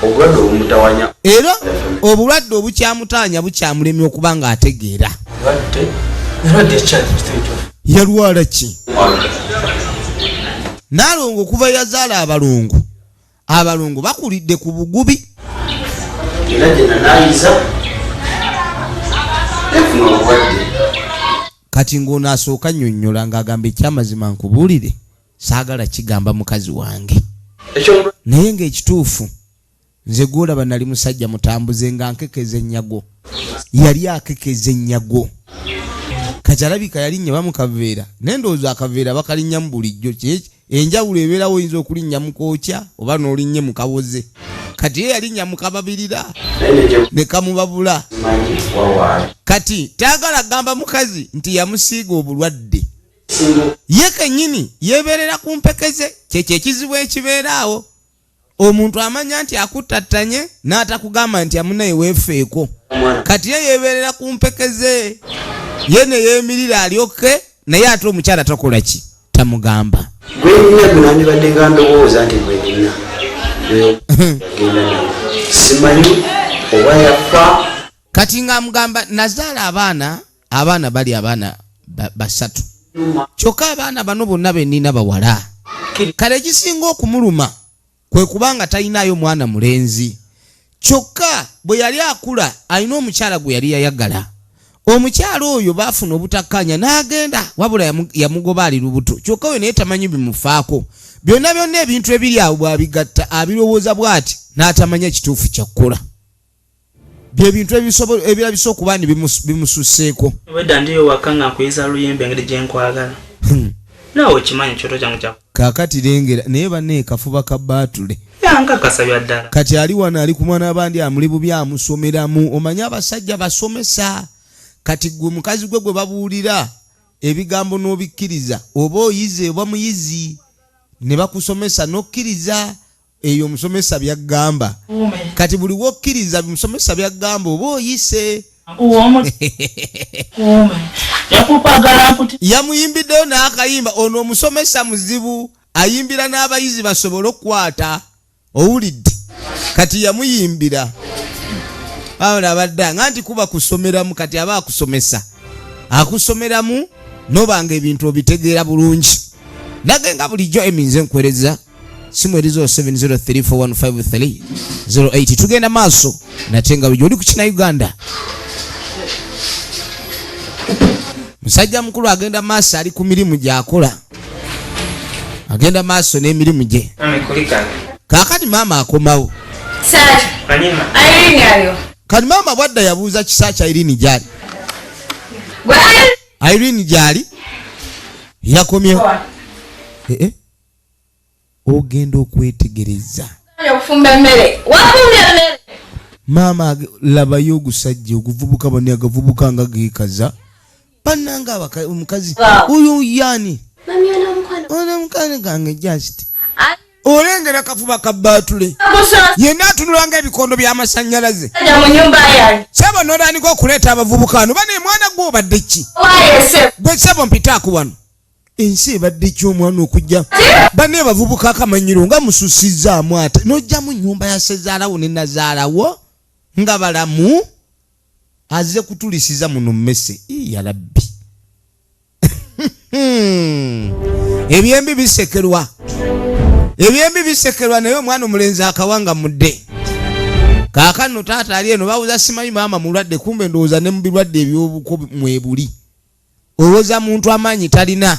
obulwadde obumutawanya. Era obulwadde obukyamutaanya bukyamulemya okuba ng'ategeera. Bulwadde? Bulwadde ekyali kituufu. Yalwala ki? Naalongo okuva yazaala abalongo. Abalongo bakulidde ku bugubi. Era gye nanaayiza nefuna obulwadde. Kati ng'ono asooka nnyonnyola ng'agamba ekyamazima nkubuulire saagala kigamba mukazi wange. Naye ng'ekituufu nze gw'olaba nali musajja mutambuze nga nkekeza ennyago. Yali akekeza ennyago. Kati alabika yalinnya bamukaveera naye ndowooza akaveera bakalinnyamu bulijjo. Enjawulo ebeerawo oyinza okulinnya mu kookya oba n'olinnye mu kawoze. Kati ye yalinnya mu kababirira ne kamubabula. Kati tayagala kugamba mukazi nti yamusiiga obulwadde. Ye kennyini yeebeerera ku mpekeze. Kyekyo ekizibu ekibeera awo. Omuntu amanya nti akuttattanye n'atakugamba nti amunaye weefeeko. Kati ye yeebeerera ku mpekeze. Ye ne yeemirira alyoke naye ate omukyala takola ki? Tamugamba. Gwe nnina gwe nandibadde nga ndowooza nti gwe nnina. Genda naye. Simanyi oba yafa. Kati ng'amugamba nazaala abaana, abaana bali abaana basatu. Kyokka abaana bano bonna be nnina bawala. Kale ekisinga okumuluma kwe kubanga talinaayo mwana mulenzi. Kyokka bwe yali akula alina omukyala gwe yali yayagala. Omukyala oyo baafuna obutakkaanya n'agenda, wabula yamugoba ali lubuto. Kyokka oyo naye tamanyi bimufaako. Byonna byonna ebintu ebiri awo bw'abigatta abirowooza bw'ati n'atamanya kituufu kya kukola. Bye bintu ebirabisa okuba nti bimususseeko. Obwedda ndiyo waka nga nkuyiza luyimba engeri gye nkwagala. Naawe okimanyi ekyoto kyange kya Kaakati lengera naye banne kafuba ka baatule. Yankakasa bya ddala. Kati ali wano ali ku mwana abandi amuli bubi amusomeramu. Omanyi abasajja basomesa. Kati gwe mukazi gwe gwe babuulira ebigambo n'obikkiriza oba oyize oba muyizi ne bakusomesa n'okkiriza eyo omusomesa by'aggamba. Kati buli w'okkiriza musomesa by'aggamba oba oyise. Yamuyimbiddeyo n'akayimba. Ono omusomesa muzibu ayimbira n'abayizi basobole okukwata. Owulidde? Kati yamuyimbira. Wabula abadde nga nti kuba kusomeramu, kati aba akusomesa. Akusomeramu n'obanga ebintu obitegeera bulungi. Nage nga bulijjo eminze nkuweereza simu eri 0703415308. Tugenda maaso nate nga bulijjo oli ku Kina Uganda. Musajja mukulu agenda maaso ali ku mirimu gy'akola. Agenda maaso n'emirimu gye. Kaakati maama akomawo. Kati maama bwadda yabuuza kisa kya Irene gy'ali. Irene gy'ali? Yakomyewo. Ogenda okwetegereza. Maama labayo ogusajja oguvubuka bano agavubuka nga geekaza. Bannanga omukazi oyo yaani? Ono mukwano gange just. Olengera kafuba ka baatule. Yenna atunula ng'ebikondo by'amasannyalaze. Ssebo n'otandika okuleeta abavubuka wano. Bane mwana gwe obadde ki? Gwe ssebo mpitaako wano. Ensi ebadde ki omwana okujja? Bane abavubuka akamanyiro nga mususizzaamu ate. N'ojja mu nnyumba ya ssezaalawo ne nazaalawo nga balamu. Azze kutulisiza muno mmese. Ii, ya Rabbi. Ebyembi bisekerwa. Ebyembi bisekerwa naye omwana omulenzi akawanga mudde. Kaakano taata ali eno babuuza simanyi maama mulwadde, kumbe ndowooza ne mu birwadde eby'obuko mwebuli. Olowooza muntu amaanyi talina.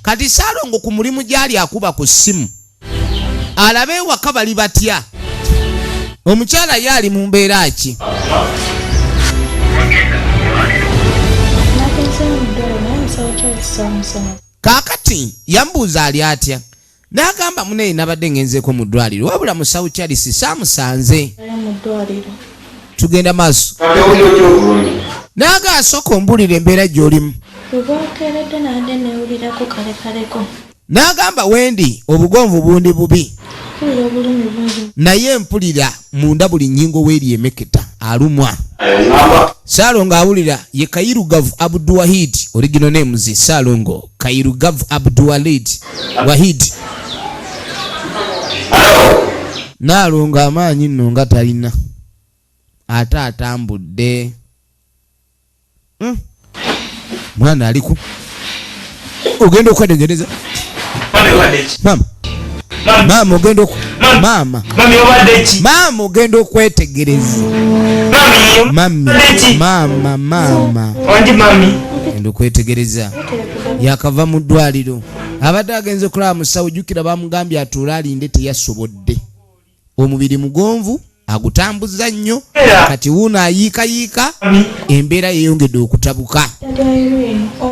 Kati Ssaalongo ku mulimu gy'ali akuba ku ssimu alabe ewaka bali batya. Omukyala ye ali mu mbeera ki? Kaakati yambuuza ali atya, n'agamba muneeyi nabadde ngenzeeko mu ddwaliro wabula musawo Charles saamusanze. Tugenda maaso. N'aga asooka ombuulira embeera gy'olimu. Bwe nabadde neewulirako kalekaleko. N'agamba wendi obugonvu bundi bubi. Mpulira obulumi bungi. Naye mpulira munda buli nnyingo weeri emeketa alumwa. Saalongo awulira ye Kairugavu Abduwahid, original names Saalongo Kairugavu Abduwalid Wahid. Naalongo amaanyi nno nga talina, ate atambudde. Mwana aliku ogenda okwetegereza. Mama, mama ogenda mama, mama ogenda okwetegereza. Mami, mama, mama ogenda okwetegereza. Yakava mu ddwaliro, abadde agenze okulaba musawo. Jjukira bamugambye atuule alinde, teyasobodde. Omubiri mugonvu agutambuza nnyo, kati wuuno ayiikayiika, embeera yeeyongedde okutabuka.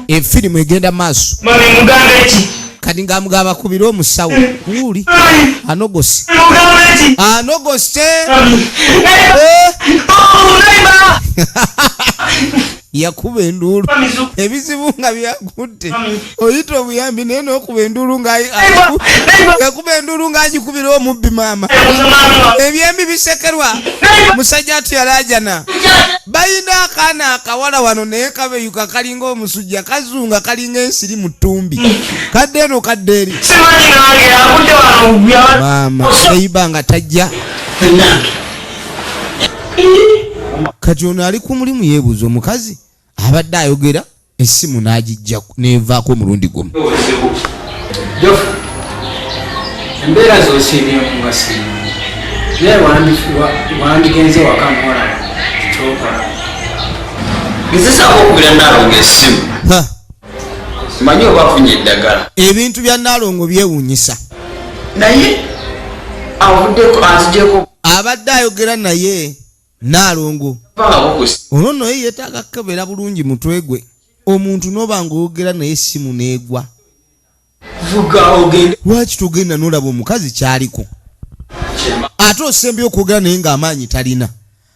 Efirimu egenda maaso. Kati ng'amugamba akubire omusawo wuuli anogose anogose. Yakuba enduulu, ebizibu nga byakutte, oyita obuyambi naye n'okuba enduulu nga yakuba enduulu ng'agikubira omubbi. Maama, ebyembi bisekerwa. Musajja atu yalajana, balina akaana akawala wano naye kabeyuka kalinga omusujja, kazunga kalinga ensiri mu ttumbi, kadde eno kadde eri. Maama eyiba nga tajja. Kati ono ali ku mulimu yeebuuza omukazi abadde ayogera essimu n'agijja n'evaako omulundi gumu. Jofu, embeera z'osiibyemu nga si naye wandigenze waka n'olaba kyokola. Nzisaako okubira Naalongo essimu. Manyi oba afunye eddagala. Ebintu bya Naalongo byewuunyisa. Naye avuddeko anzigyeko. Abadde ayogera naye Naalongo ono nno ye yeetaaga kukebera bulungi mutwe gwe. Omuntu n'oba ng'oyogera naye essimu n'egwa, Vuga ogende. Lwaki togenda n'olaba omukazi kyaliko? Ate osembye okwogera naye ng'amaanyi talina,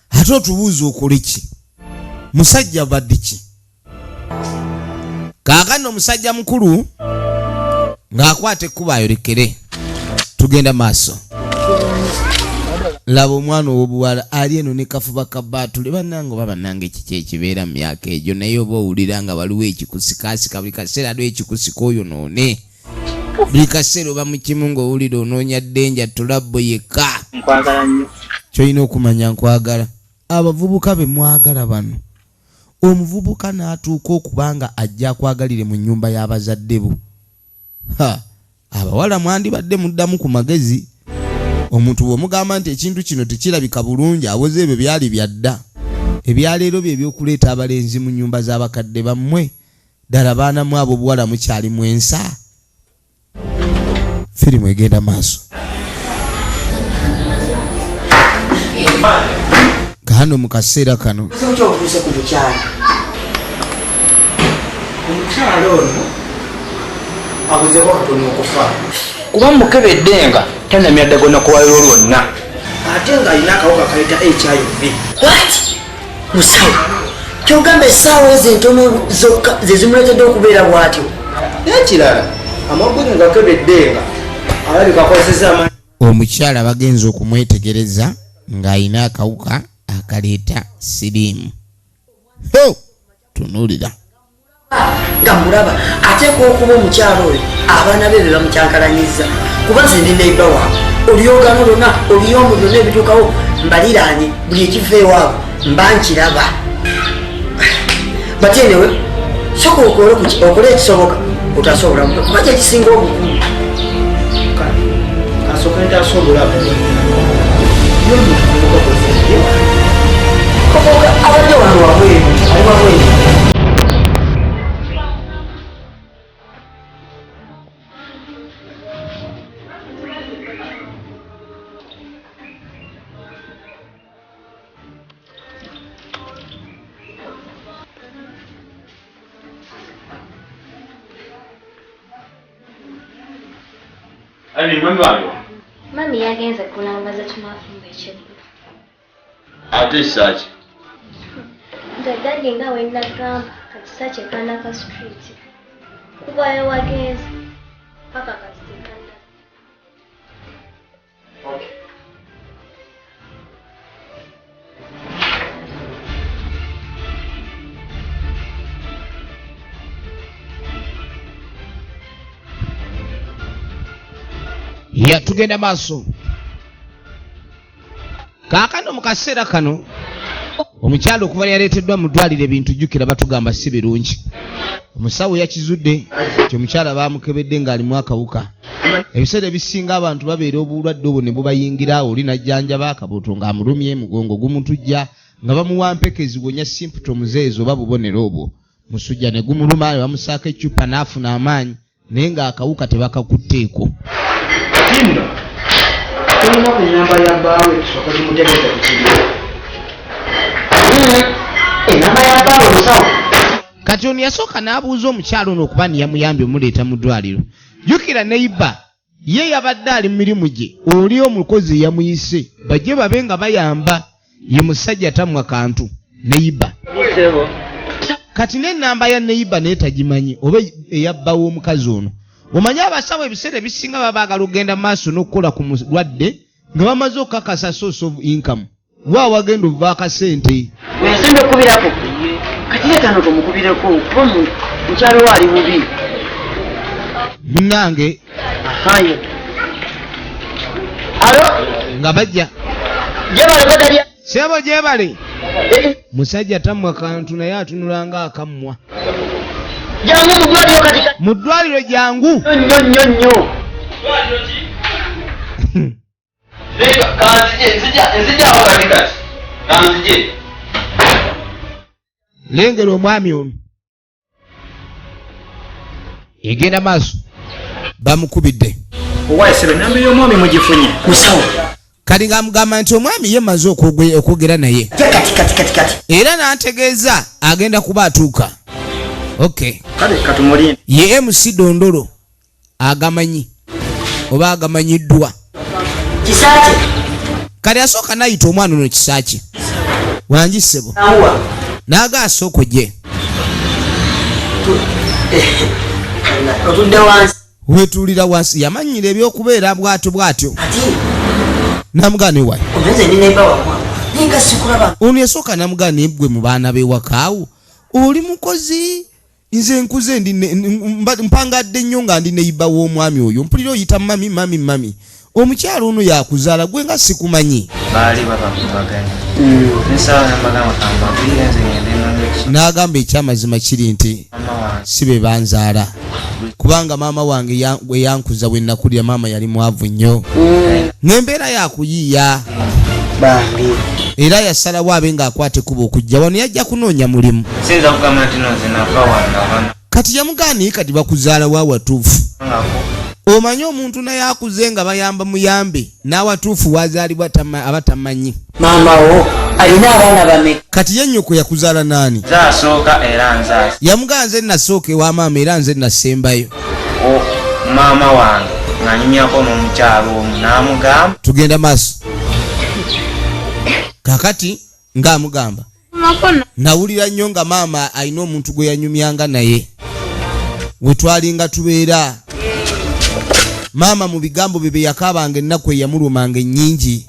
ate otubuuza okole ki? Musajja badde ki? Kaakano omusajja mukulu ng'akwata ekkubo ayolekere. Tugenda maaso. Laba omwana ow'obuwala ali eno ne kafuba ka baatule. Bannange oba bannange, kiki ekibeera mu myaka egyo? Naye oba owulira nga waliwo ekikusikasika buli kaseera, aliwo ekikusika oyonoone buli kaseera, oba mu kimu ng'owulira onoonya ddenja tulabbo yekka. Nkwagala nnyo. Kyolina okumanya nkwagala. Abavubuka be mwagala bano, omuvubuka n'atuuka okuba nga ajja akwagalire mu nnyumba y'abazadde bo. Ha, abawala mwandibadde muddamu ku magezi. Omuntu bw'omugamba nti ekintu kino tekirabika bulungi, awoza ebyo byali byadda. Ebyaleero bye ebyokuleeta abalenzi mu nnyumba z'abakadde bammwe. Ddala baana mu abo buwala mukyali mwensa. Firimu egenda maaso. Kano mu kaseera kano Kyobuuze ku mukyala. Omukyala ono abuzeko katono okufa. Kuba mukebedde nga tanamira ddagala olunaku lwaleero lwonna. Ate ng'alina akawuka kayita HIV. What? Musawo, kyogamba essaawa ezo entono zokka ze zimuleetedde okubeera bw'atyo? N'ekirala, amagulu nga gakebedde nga alabika akozesezza amaanyi. Omukyala bagenza okumwetegereza ng'alina akawuka akaleeta siriimu. Ho, tunuulira. Nga mulaba ateekwa okuba omukyala oyo abaana be be bamukyankalanyiza, kuba nze ndi neighbour waabwe, oluyogano lwonna, oluyombo byonna ebituukawo mbaliraanye, buli ekiva ewaabwe mba nkiraba. But anyway, soka okole ekisoboka otaase obulamu bwe, kuba kyekisinga obukulu. Kasooka ntaasa obulamu ye omuntu kumukokoze. Abadde wano wabweru, ali wabweru. Ali mwami wange. Mami yagenze kulambaza tunafumba ekyeggulu. Ate ekisaaki? Nze daddy nga we nagamba. Kisakye Kanaka Street. Kuva we wagenze paka kati tekannadda. Ya tugenda maaso kaakano. Mu kaseera kano omukyala okuva yaleeteddwa mu ddwaliro, ebintu jjukira batugamba si birungi. Omusawo yakizudde nti omukyala baamukebedde ng'alimu akawuka. Ebiseera ebisinga abantu babeera obulwadde obwo ne bubayingira awo, oli najjanjaba akabuto ng'amulumye, mugongo gumutujja, nga bamuwa mpeke ziwonya symptoms ezo oba bubonero obwo. Musujja ne gumuluma, ne bamusaako eccupa n'afuna amaanyi, naye ng'akawuka tebakakutteeko. Nno tolina ku namba ya bbaawe tusooke tumutegeeza kukiri Enamba ya bbaawe, musawo? Kati ono yasooka n'abuuza omukyalo ono okuba niyamuyambye omuleeta mu ddwaliro. Jjukira neighbour ye yabadde ali mu mirimu gye, oli omukozi yamuyise bajje babe nga bayamba. Ye musajja tamwa kantu neighbour. Kati n'ennamba ya neighbour naye tagimanyi oba eyabba w'omukazi ono. Omanyi abasawo ebiseera ebisinga baba baagala okugenda mu maaso n'okukola ku mulwadde nga bamaze okukakasa source of income, wa wagenda ova akasente. Ensimbi okubirako kati lekano tomukubireko kuba mukyalo we ali bubi. Munnange. Ahaye, alo. Nga bajja. Gyebaleko dalya. Sebo, gyebale. Musajja tammwa kantu naye atunula nga akammwa. Jangu mu ddwaliro kati. Mu ddwaliro jangu. Nnyo nnyo nnyo. Kanzije, nzija awo kati kati kanzije. Lengera omwami ono egenda maaso, bamukubidde. Owaisebe, namba y'omwami mugifunye? Musawo. Kati ng'amugamba nti omwami ye maze okwogera naye kati kati kati kati era n'antegeeza agenda kuba atuuka. Ok. Kale katumulinde. Ye MC Dondolo agamanyi oba agamanyiddwa. Kisaakye. Kati asooka nayita omwana ono, Kisaakye wangi ssebo. Awa. N'aga asooka ojje. Otudde wansi. Wetuulira wansi, yamanyira ebyokubeera bwatyo bwatyo. Ati Namugaana ewayi. Omenze ndi neighbour wammwe naye nga sikulaba. Ono yasooka namugaana, naye gwe mu baana b'ewakaawo oli mukozi, nze nkuze ndi mpangadde nnyo nga ndi neighbour w'omwami oyo, mpulira oyita mummy, mummy, mummy. Omukyalo ono yakuzaala gwe nga sikumanyi. Baali babakubaganya nesawa nambagamba kambagwire nze ngende nonye. N'agamba ekyamazima kiri nti Mama wange. si be banzaala, kubanga maama wange bwe yankuza, bwe nakulira, maama yali mwavu nnyo ng'embeera yakuyiiya. Bambi. Era yasalawo abe ng'akwata ekkubo okujja wano, yajja kunoonya mulimu. Siyinza kugamba nti no nze nava wano abaana. Kati yamugaana, kati bakuzaala wa watuufu? Ngako. Omanyi omuntu naye akuze nga bayamba muyambe n'awatuufu wazaalibwa aba tamanyi. Maama wo alina abaana bameka? Kati ye nnyoko yakuzaala naani? Nze asooka era nze Yamugaa nze nasooka ewa maama era nze nasembayo. Maama wange ng'anyumyako n'omukyalo omu n'amugamba. Tugenda maaso kakati ng'amugamba nawulira nnyo nga maama alina omuntu gwe yanyumyanga naye we twalinga tubeera. Maama mu bigambo bye bye yakaabanga ennaku eyamulumanga ennyingi.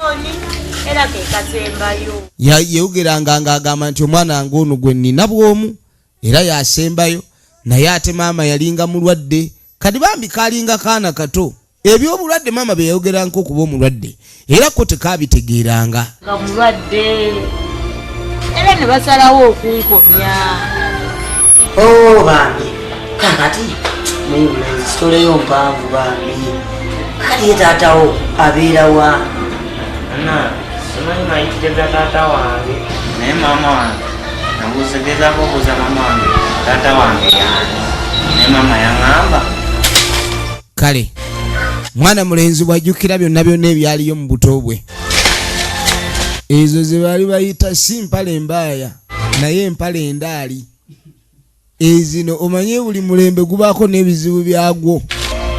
Era ke kasembayo. Yeyogeranga ng'agamba nti omwana wange ono gwe nnina bw'omu era yasembayo, naye ate maama yalinga mulwadde. Kati bambi kalinga kaana kato, ebyobulwadde maama bye yayogeranga okuba omulwadde era ko tekabitegeeranga. Nga mulwadde era ne basalawo okunkomya. Oh, bambi, kakati naye mulenzi sitoleyo mpanvu bambi. Kakati ye taatawo abeera wa? Ana simanyi mayitire ga taata wange, naye maama wange nabuuza, gezaako obuuza maama wange taata wange yaani, naye maama yaŋŋamba. Kale mwana mulenzi bw'ajjukira byonna byonna ebyaliyo mu buto bwe, ezo ze baali bayita si mpale embaaya naye empale endaali ezino. Omanye buli mulembe gubaako n'ebizibu byagwo.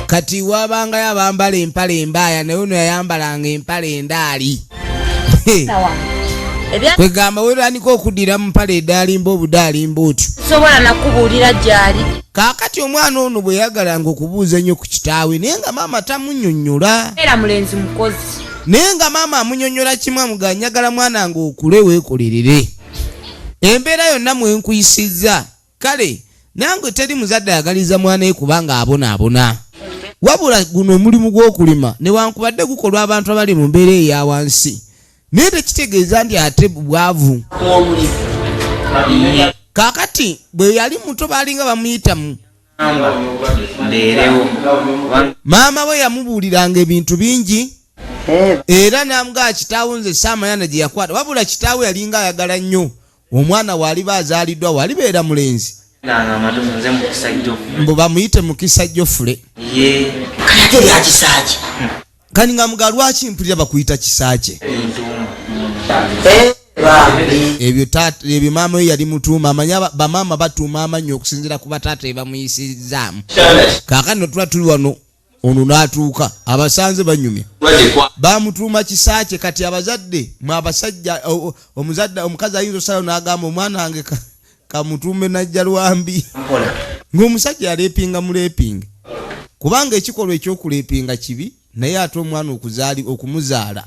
Kati wabangayo abambala empale embaaya, naye ono yayambalanga empale endaali. Ebya. Kwegamba werandika okuddira mu mpale edaalimba obudaalimba otyo. Sobola nakubuulira gyali. Kaakati omwana ono bwe yagalanga okubuuza ennyo ku kitaawe, naye nga maama tamunnyonnyola. Era mulenzi mukozi. Naye nga maama amunyonnyola kimu, amugaa njagala mwana nga okule weekolerere embeera yonna mwenkuyisizza. Kale nange teri muzadde ayagaliza mwana we kubanga abonaabona, wabula guno omulimu gw'okulima newankubadde gukolwa abantu abali mu mbeera eya wansi, naye tekitegeeza nti ate bwavu. Kaakati bwe yali muto baalinga bamuyita mu Mbeerewo. Maama we yamubuuliranga ebintu bingi era n'amugaa kitaawo nze saamayana gye yakwata, wabula kitaawe yalinga ayagala nnyo omwana waaliba azaaliddwa walibeera mulenzi. Nanga amatuufu nze Mukisa Jofule. Mbu bamuyite Mukisa Jofule. Ye. Kati ate erya Kisaakye? Kani nga muga lwaki mpulira bakuyita Kisaakye? Entuumu. Bambi. Ebyo taata, ebyo maama we yali mutuuma. Amanyi bamaama batuuma amannya okusinziira ku bataata be bamuyisizzaamu. Kaakano tuba tuli wano, ono n'atuuka abasanze banyumya, bamutuuma Kisaakye. Kati abazadde mwe abasajja, omuzadde omukazi ayinza osalawo n'agamba omwana wange kamutuume Najja Lwambi, Mpola. Ng'omusajja yaleepinga muleepinga, kubanga ekikolwa ekyokuleepinga kibi, naye ate omwana okumuzaala,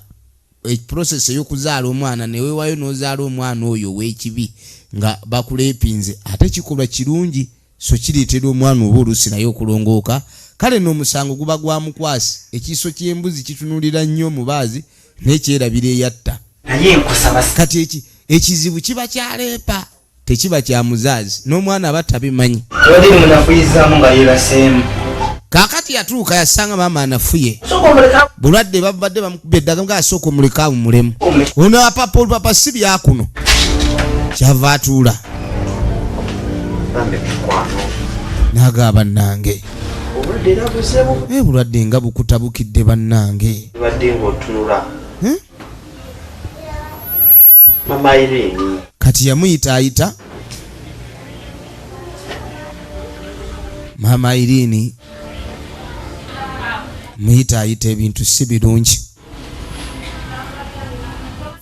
process ey'okuzaala omwana neweewayo n'ozaala omwana oyo ow'ekibi nga bakuleepinze, ate kikolwa kirungi, so kireetera omwana oba oluusi naye okulongooka. Kale n'omusango guba gwa mukwasi. Ekiiso ky'embuzi kitunulira nnyo omubaazi, naye kyerabira eyatta. Naye nkusaba. Kati ekizibu kiba kyaleepa, tekiba kya muzaazi, n'omwana aba tabimanyi. Tewali munafuyizzaamu nga yeebaseemu. Kaakati yatuuka yasanga maama anafuye. Sooka omuleka. Bulwadde babadde bamukuba eddagala, nga asooka omuleka awummulemu. Ono apapa olupapa si byakuno, kyava atuula. Bambi mukwano. N'agaba bannange. Obulwadde era buzibu. Bulwadde nga bukutabukidde bannange. Obadde ng'otunula. Eh? Mama Irene. Kati yamuyita ayita maama Irene, muyita ayita, ebintu si birungi.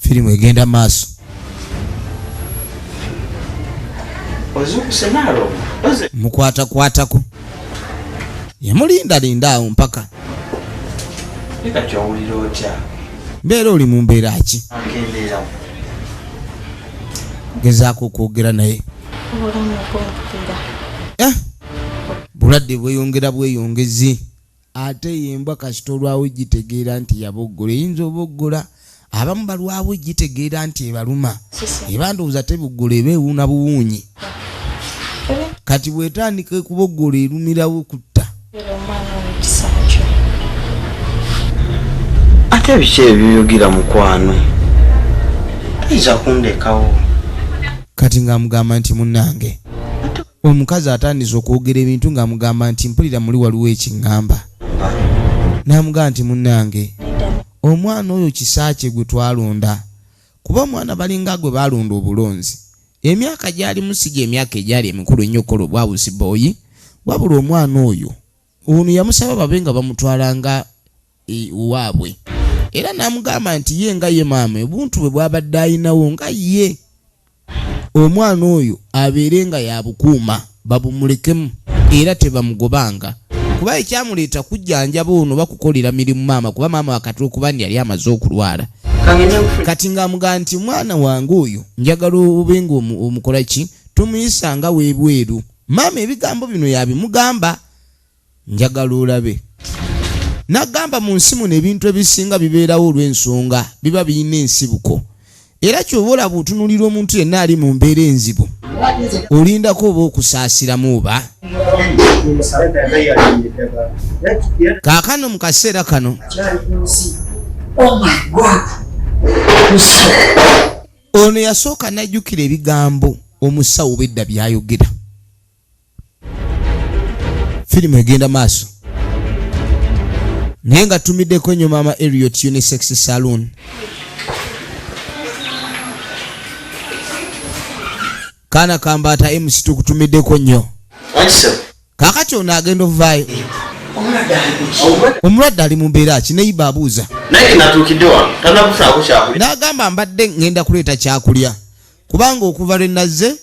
Firimu egenda maaso. Ozuukuse naalo. Oze. Mukwatakwatako, yamulindalinda awo mpaka. Naye kati owulira otya? Mbeera oli mu mbeera ki? Akendeerawo. Gezaako okwogera naye. Obulamu bwongera. Eh, bulwadde bweyongera bweyongezi, ate yembwa kasita olwawo gitegeera nti yaboggola, eyinza oboggola. Abamu balwawo gitegeera nti ebaluma, eba ndowooza teboggola, eba ewuuna buwuunyi. Kati bwetandika ekuboggola erumirawo kutta. Omwana omukisa kyo. Ate biki ebyoyogera mukwano? Toyinza kundekawo. Kati ng'amugamba nti munnange, omukazi atandise okwogera ebintu ng'amugamba nti mpulira muli waliwo ekiŋŋamba, n'amugamba nti munnange, omwana oyo Kisaakye gwe twalonda, kuba omwana balinga gwe balonda obulonzi, emyaka gyalimu si gyemyaka egyali emikulu ennyo okukola obwawusi boyi, wabula omwana oyo ono yamusaba babe nga bamutwalanga waabwe, era n'amugamba nti ye nga ye maama obuntu bwe bwabadde ayinawo nga ye omwana oyo abeere nga yabukuuma, babumulekemu era tebamugobanga, kuba ekyamuleeta kujjanjaba ono bakukolera mirimu maama, kuba maama wakati okuba nti yali amaze okulwala. Kati ng'amugamba nti mwana wange oyo njagala obe nga omukola ki, tumuyisa nga weebweru. Maama ebigambo bino yabimugamba, njagala olabe. N'agamba mu nsi muno ebintu ebisinga bibeerawo olw'ensonga, biba birina ensibuko, era kyoba olaba otunuulira omuntu yenna ali mu mbeera enzibu, olindako oba okusaasiramu oba. Kaakano mu kaseera kano Oh my God! Ono yasooka n'ajjukira ebigambo omusawo bedda byayogera. Firimu egenda maaso, naye nga tumiddeko nnyo maama Eriot Unisex Saloon. Kaana kambaata MC, tukutumiddeko nnyo. Kaakati ono agenda ovaayo, omulwadde ali mu mbeera ki? Neyiba abuuza. Naye natuukidde wano tanakusaako kyakulya. N'agamba mbadde ŋŋenda kuleeta kyakulya, kubanga okuva lwe nazze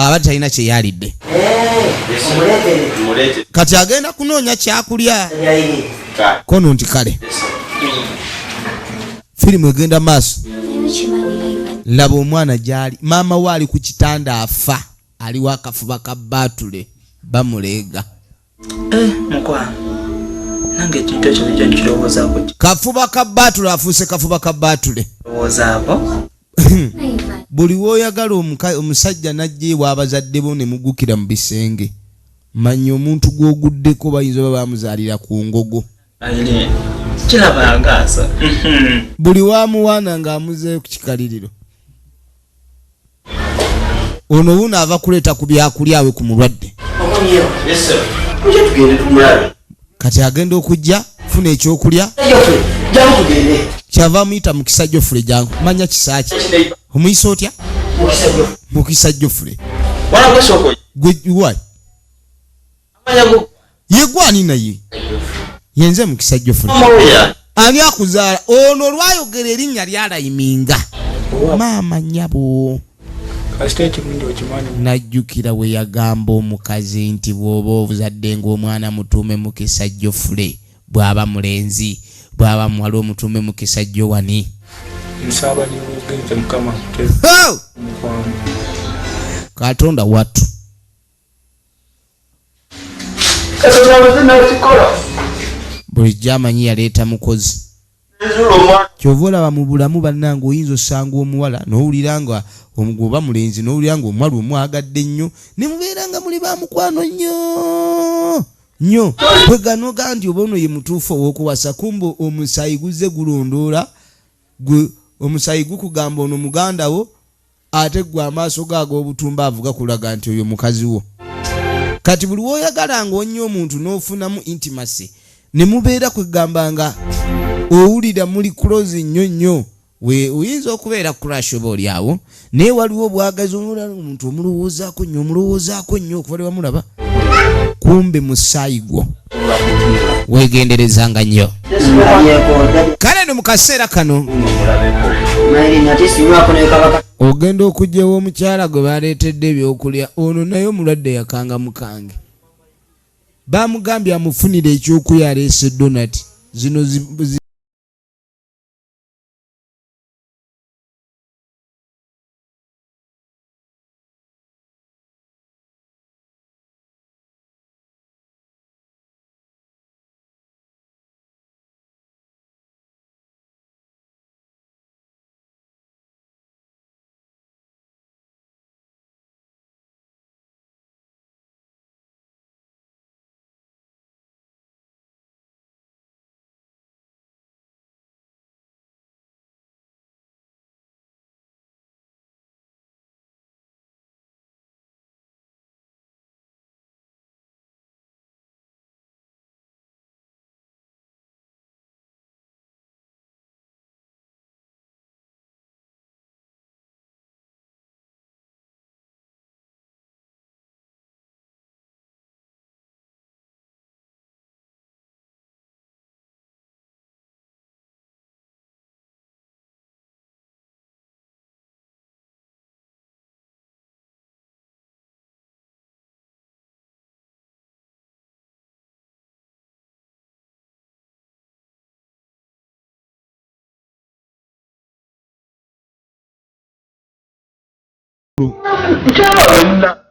Aba talina kyeyalidde. Kati agenda kunoonya kyakulya. Kono nti kale. Firimu egenda maaso. Laba omwana gyali. Maama we ali ku kitanda afa. Aliwo akafuba ka baatule bamuleega. Eh, mukwano. Nange ekintu ekyo bijja nkirowoozaako. Kafuba ka baatule afuuse kafuba ka baatule. Lowoozaako. Buli w'oyagala omusajja n'ajja ewa abazadde bo ne mugukira mu bisenge, manya omuntu gw'oguddeko bayinza oba baamuzaalira ku ngogo. Kiraba ngaaso. Buli wamuwaana ng'amuzeeyo ku kikaliriro. Ono wuuno ava kuleeta ku byakulya awe ku mulwadde. Kati agenda okujja funa ekyokulya. Kyava amuyita Mukisa Jofule, jangu manya kisaaki. Omuyisa otya? Mukisa Jofule. Gwe why? Ye gwani naye? Yenze Mukisa Jofule. Ani akuzaala? Ono olwayogera erinnya lyalayiminga. Maama nnyabo. Najjukira we yagamba omukazi nti bw'oba ozadde ng'omwana mutuume Mukisa Jofule bw'aba mulenzi, bw'aba muwala omutuume Mukisa Jowani. Nsaba gy'ogenze Mukama mukwano. Katonda wattu. Bulijjo amanyi yaleeta mukozi. Kyova olaba mu bulamu bannange oyinza osanga omuwala n'owulira nga oba mulenzi n'owulira nga omuwala omwagadde nnyo ne mubeera nga muli ba mukwano nnyo nnyo kweganoga nti oba ono ye mutuufu ow'okuwasa, kumbe omusaayi guzze gulondoola gwe omusaayi gukugamba ono muganda wo, ate gwe amaaso go ag'obutumbaavu gakulaga nti oyo mukazi wo. Kati buli w'oyagala ng'onnya omuntu n'ofunamu intimacy ne mubeera kwegamba nga owulira muli close nnyo nnyo, we oyinza okubeera crush oba oli awo, naye waliwo obwagazi olaba omuntu omulowoozaako nnyo, omulowoozaako nnyo okuva lwe wamulaba, kumbe musaayi gwo. Weegenderezanga nnyo. Kale no mu kaseera kano ogenda okujjawo omukyala gwe baleetedde ebyokulya, ono naye omulwadde yakanga mukange. Bamugambye amufunire ekyokulya, aleese donut zino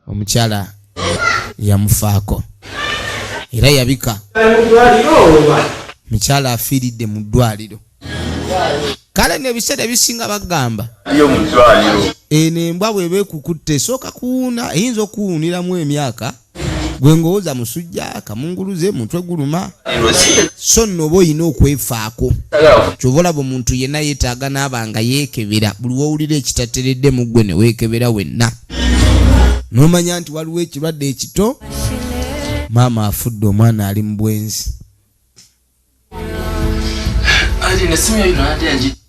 Omukyala yamufaako era yabika. Mukyala afiiridde mu ddwaliro. Kale n'ebiseera ebisinga bagamba eno embwa bw'eba ekukutte esooka kuwuuna, eyinza okuwuuniramu emyaka gwe ng'owoza musujja, kamunguluze, mutwe guluma, so nno oba olina okwefaako. Ky'ova olaba omuntu yenna yeetaaga n'aba nga yeekebera buli w'owulira ekitateredde mu ggwe ne weekebera wenna n'omanya nti waliwo ekirwadde ekito. Maama afudde, omwana ali mu bwenzi.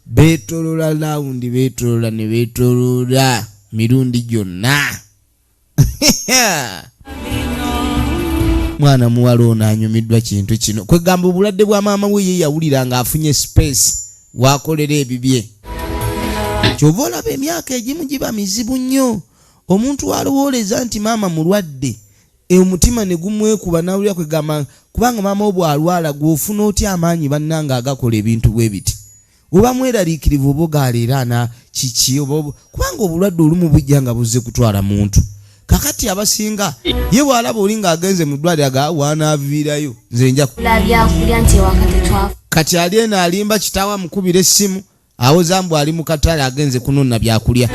Beetolola lawundi, beetolola ne beetolola mirundi gyonna. Mwana muwala ono anyumiddwa kintu kino, kwegamba obulwadde bwa maama we ye yawulira ng'afunye space wakolera ebibye. Kyova olaba emyaka egimu giba mizibu nnyo. Omuntu walowooleza nti maama mulwadde, omutima ne gumwekuba nawulira kwegamba kubanga maama wo bw'alwala gw'ofuna otya amaanyi bannange agakola ebintu bwe biti? Oba mweraliikirivu oba ogaala ana kiki oba kubanga obulwadde olumu bujja nga buzze kutwala muntu. Kakati abasinga ye bw'alaba oli ng'agenze mu ddwaliro aga waanaaviirayo nze nja kati ali eno alimba kitaawe amukubira essimu awoza mbu ali mu katale agenze kunona byakulya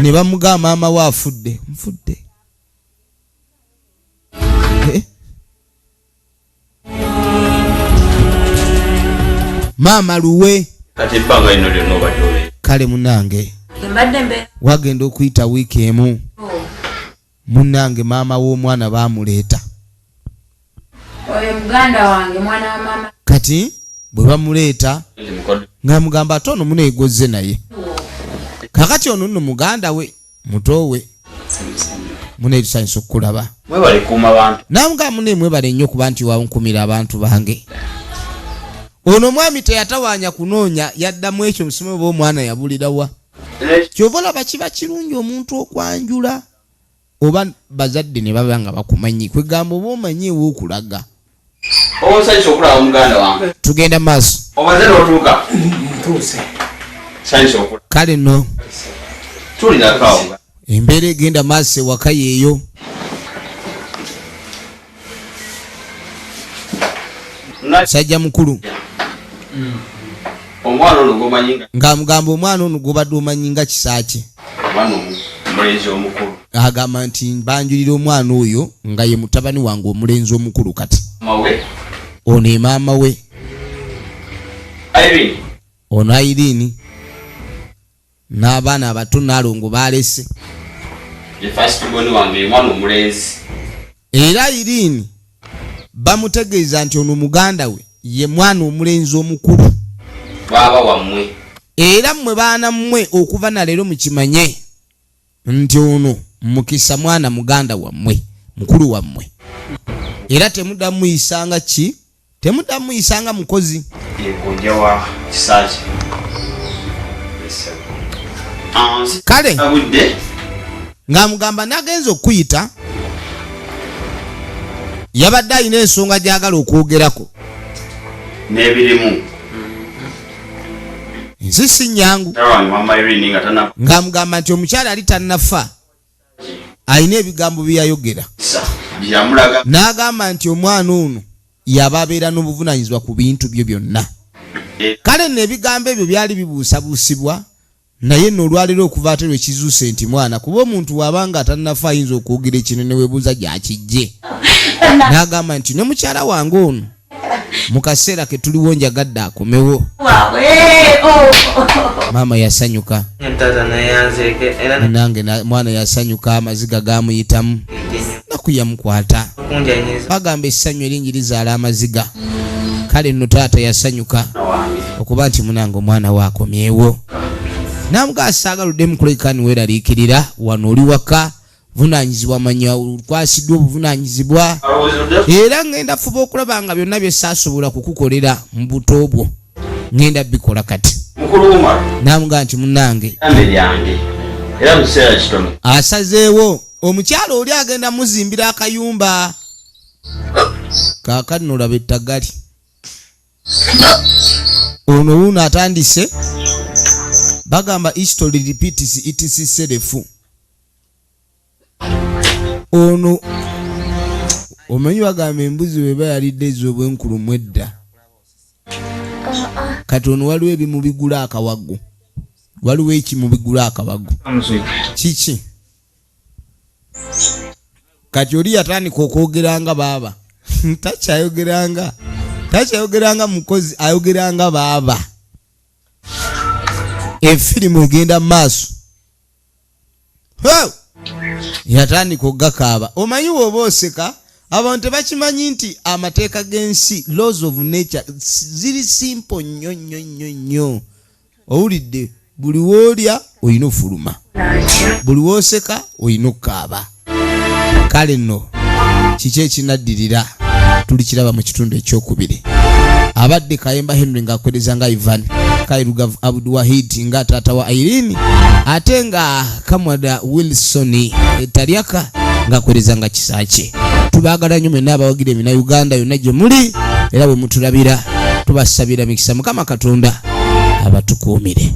ne bamugamba maama we afudde. Nfudde. Maama luwe. Kati ebbanga lino lyonna obadde ole. Kale munnange wagenda okuyita wiiki emu munnange maama w'omwana baamuleeta. Oyo muganda wange mwana wa maama. Kati bwe bamuleeta ng'amugamba ate ono muneegozze naye. Kakati ono nno muganda we muto we mune tusanyusa okukulaba. Mwebale kuuma bantu. Namugamba mune mwebale nnyo kuba nti wankumira abantu bange. Ono omwami teyatawaanya kunoonya yaddamu ekyo musome oba omwana yabulira wa. Ky'ova olaba kiba kirungi omuntu okwanjula oba bazadde ne baba nga bakumanyi, kwegamba oba omanyi ew'okulaga. Onsanyusa okulaba muganda wange. Tugenda maaso. Omaze n'otuuka. Ntuuse. Sanyusa okulaba. Kale nno. Tulinako awo. Embeera egenda maaso ewaka yeeyo. Sajja mukulu. Omwana ono gw'omanyi nga Ng'amugamba omwana ono gw'obadde omanyi nga Kisaakye. Omwana omulenzi omukulu. Agamba nti mbanjulira omwana oyo nga ye mutabani wange omulenzi omukulu kati. Mawe. Ono ye maama we. Irene. Ono Irene. N'abaana abato Naalongo baalese. Ye first born wange omwana omulenzi. Era Irene bamutegeeza nti ono muganda we ye mwana omulenzi omukulu. Baaba wammwe. Era mmwe baana mmwe okuva na leero mukimanye nti ono Mukisa mwana muganda wammwe mukulu wammwe. Era temuddamu muyisanga ki? Temuddamu muyisanga mukozi. Ye kojja wa Kisaakye. Kale ng'amugamba nagenza okukuyita yabadde alina ensonga gy'agala okwogerako. N'ebirimu. Ensi si nnyangu. Ng'amugamba nti omukyala ali tannafa alina ebigambo bye yayogera. N'agamba nti omwana ono yaba abeera n'obuvunaanyizibwa ku bintu byo byonna. Kale nno ebigambo ebyo byali bibuusabuusibwa naye nno olwaleero okuva ate lwe kizuuse nti mwana kuba omuntu bw'aba nga tannafa ayinza okwogera ekintu ne weebuuza gy'akijje. N'agamba nti ne mukyala wange ono mu kaseera ke tuliwo njagadde akomewo. Maama yasanyuka. Nange mwana yasanyuka amaziga gaamuyitamu. Naku yamukwata. Bagamba essanyu eringi lizaala amaziga. Kale nno taata yasanyuka okuba nti munange omwana we akomyewo. Namugamba saagala oddemu kulabika ni weeraliikirira wano oli waka vunaanyizibwa manya okwasiddwa obuvunaanyizibwa era ngenda fuba okulaba nga byonna bye saasobola kukukolera mu buto bwo ngenda bikola kati. Namugamba nti munnange asazeewo omukyala oli agenda muzimbira akayumba kaakati nolaba ettagali. Ono wuuno atandise bagamba history repeats itself. Ono omanyi bagamba embuzi bweba yalidde ez'obwenkulu mwedda. Kati ono waliwo ebimubigula akawago. Waliwo ekimubigula akawago. Kiki? Kati oli yatandika okwogeranga baaba. Takyayogeranga. Takyayogeranga mukozi, ayogeranga baaba. Efirimu egenda mu maaso. Yatandika okugakaaba. Omanyi bw'oba oseka, abantu tebakimanyi nti amateeka g'ensi, laws of nature, ziri simple nnyo nnyo nnyo nnyo. Owulidde buli w'olya olina ofuluma, buli w'oseka olina okukaaba. Kale nno kiki ekinaddirira tulikiraba mu kitundu ekyokubiri. Abadde Kayemba Henry ng'akuweereza nga Ivan, Kairugavu Abduwahid nga taata wa Irene, ate nga Kamwada Wilson Talyaka ng'akuweereza nga Kisaakye. Tubaagala nnyo mwenna abawagira emina Uganda yonna gye muli, era bwe mutulabira tubasabira mikisa, Mukama Katonda abatukuumire.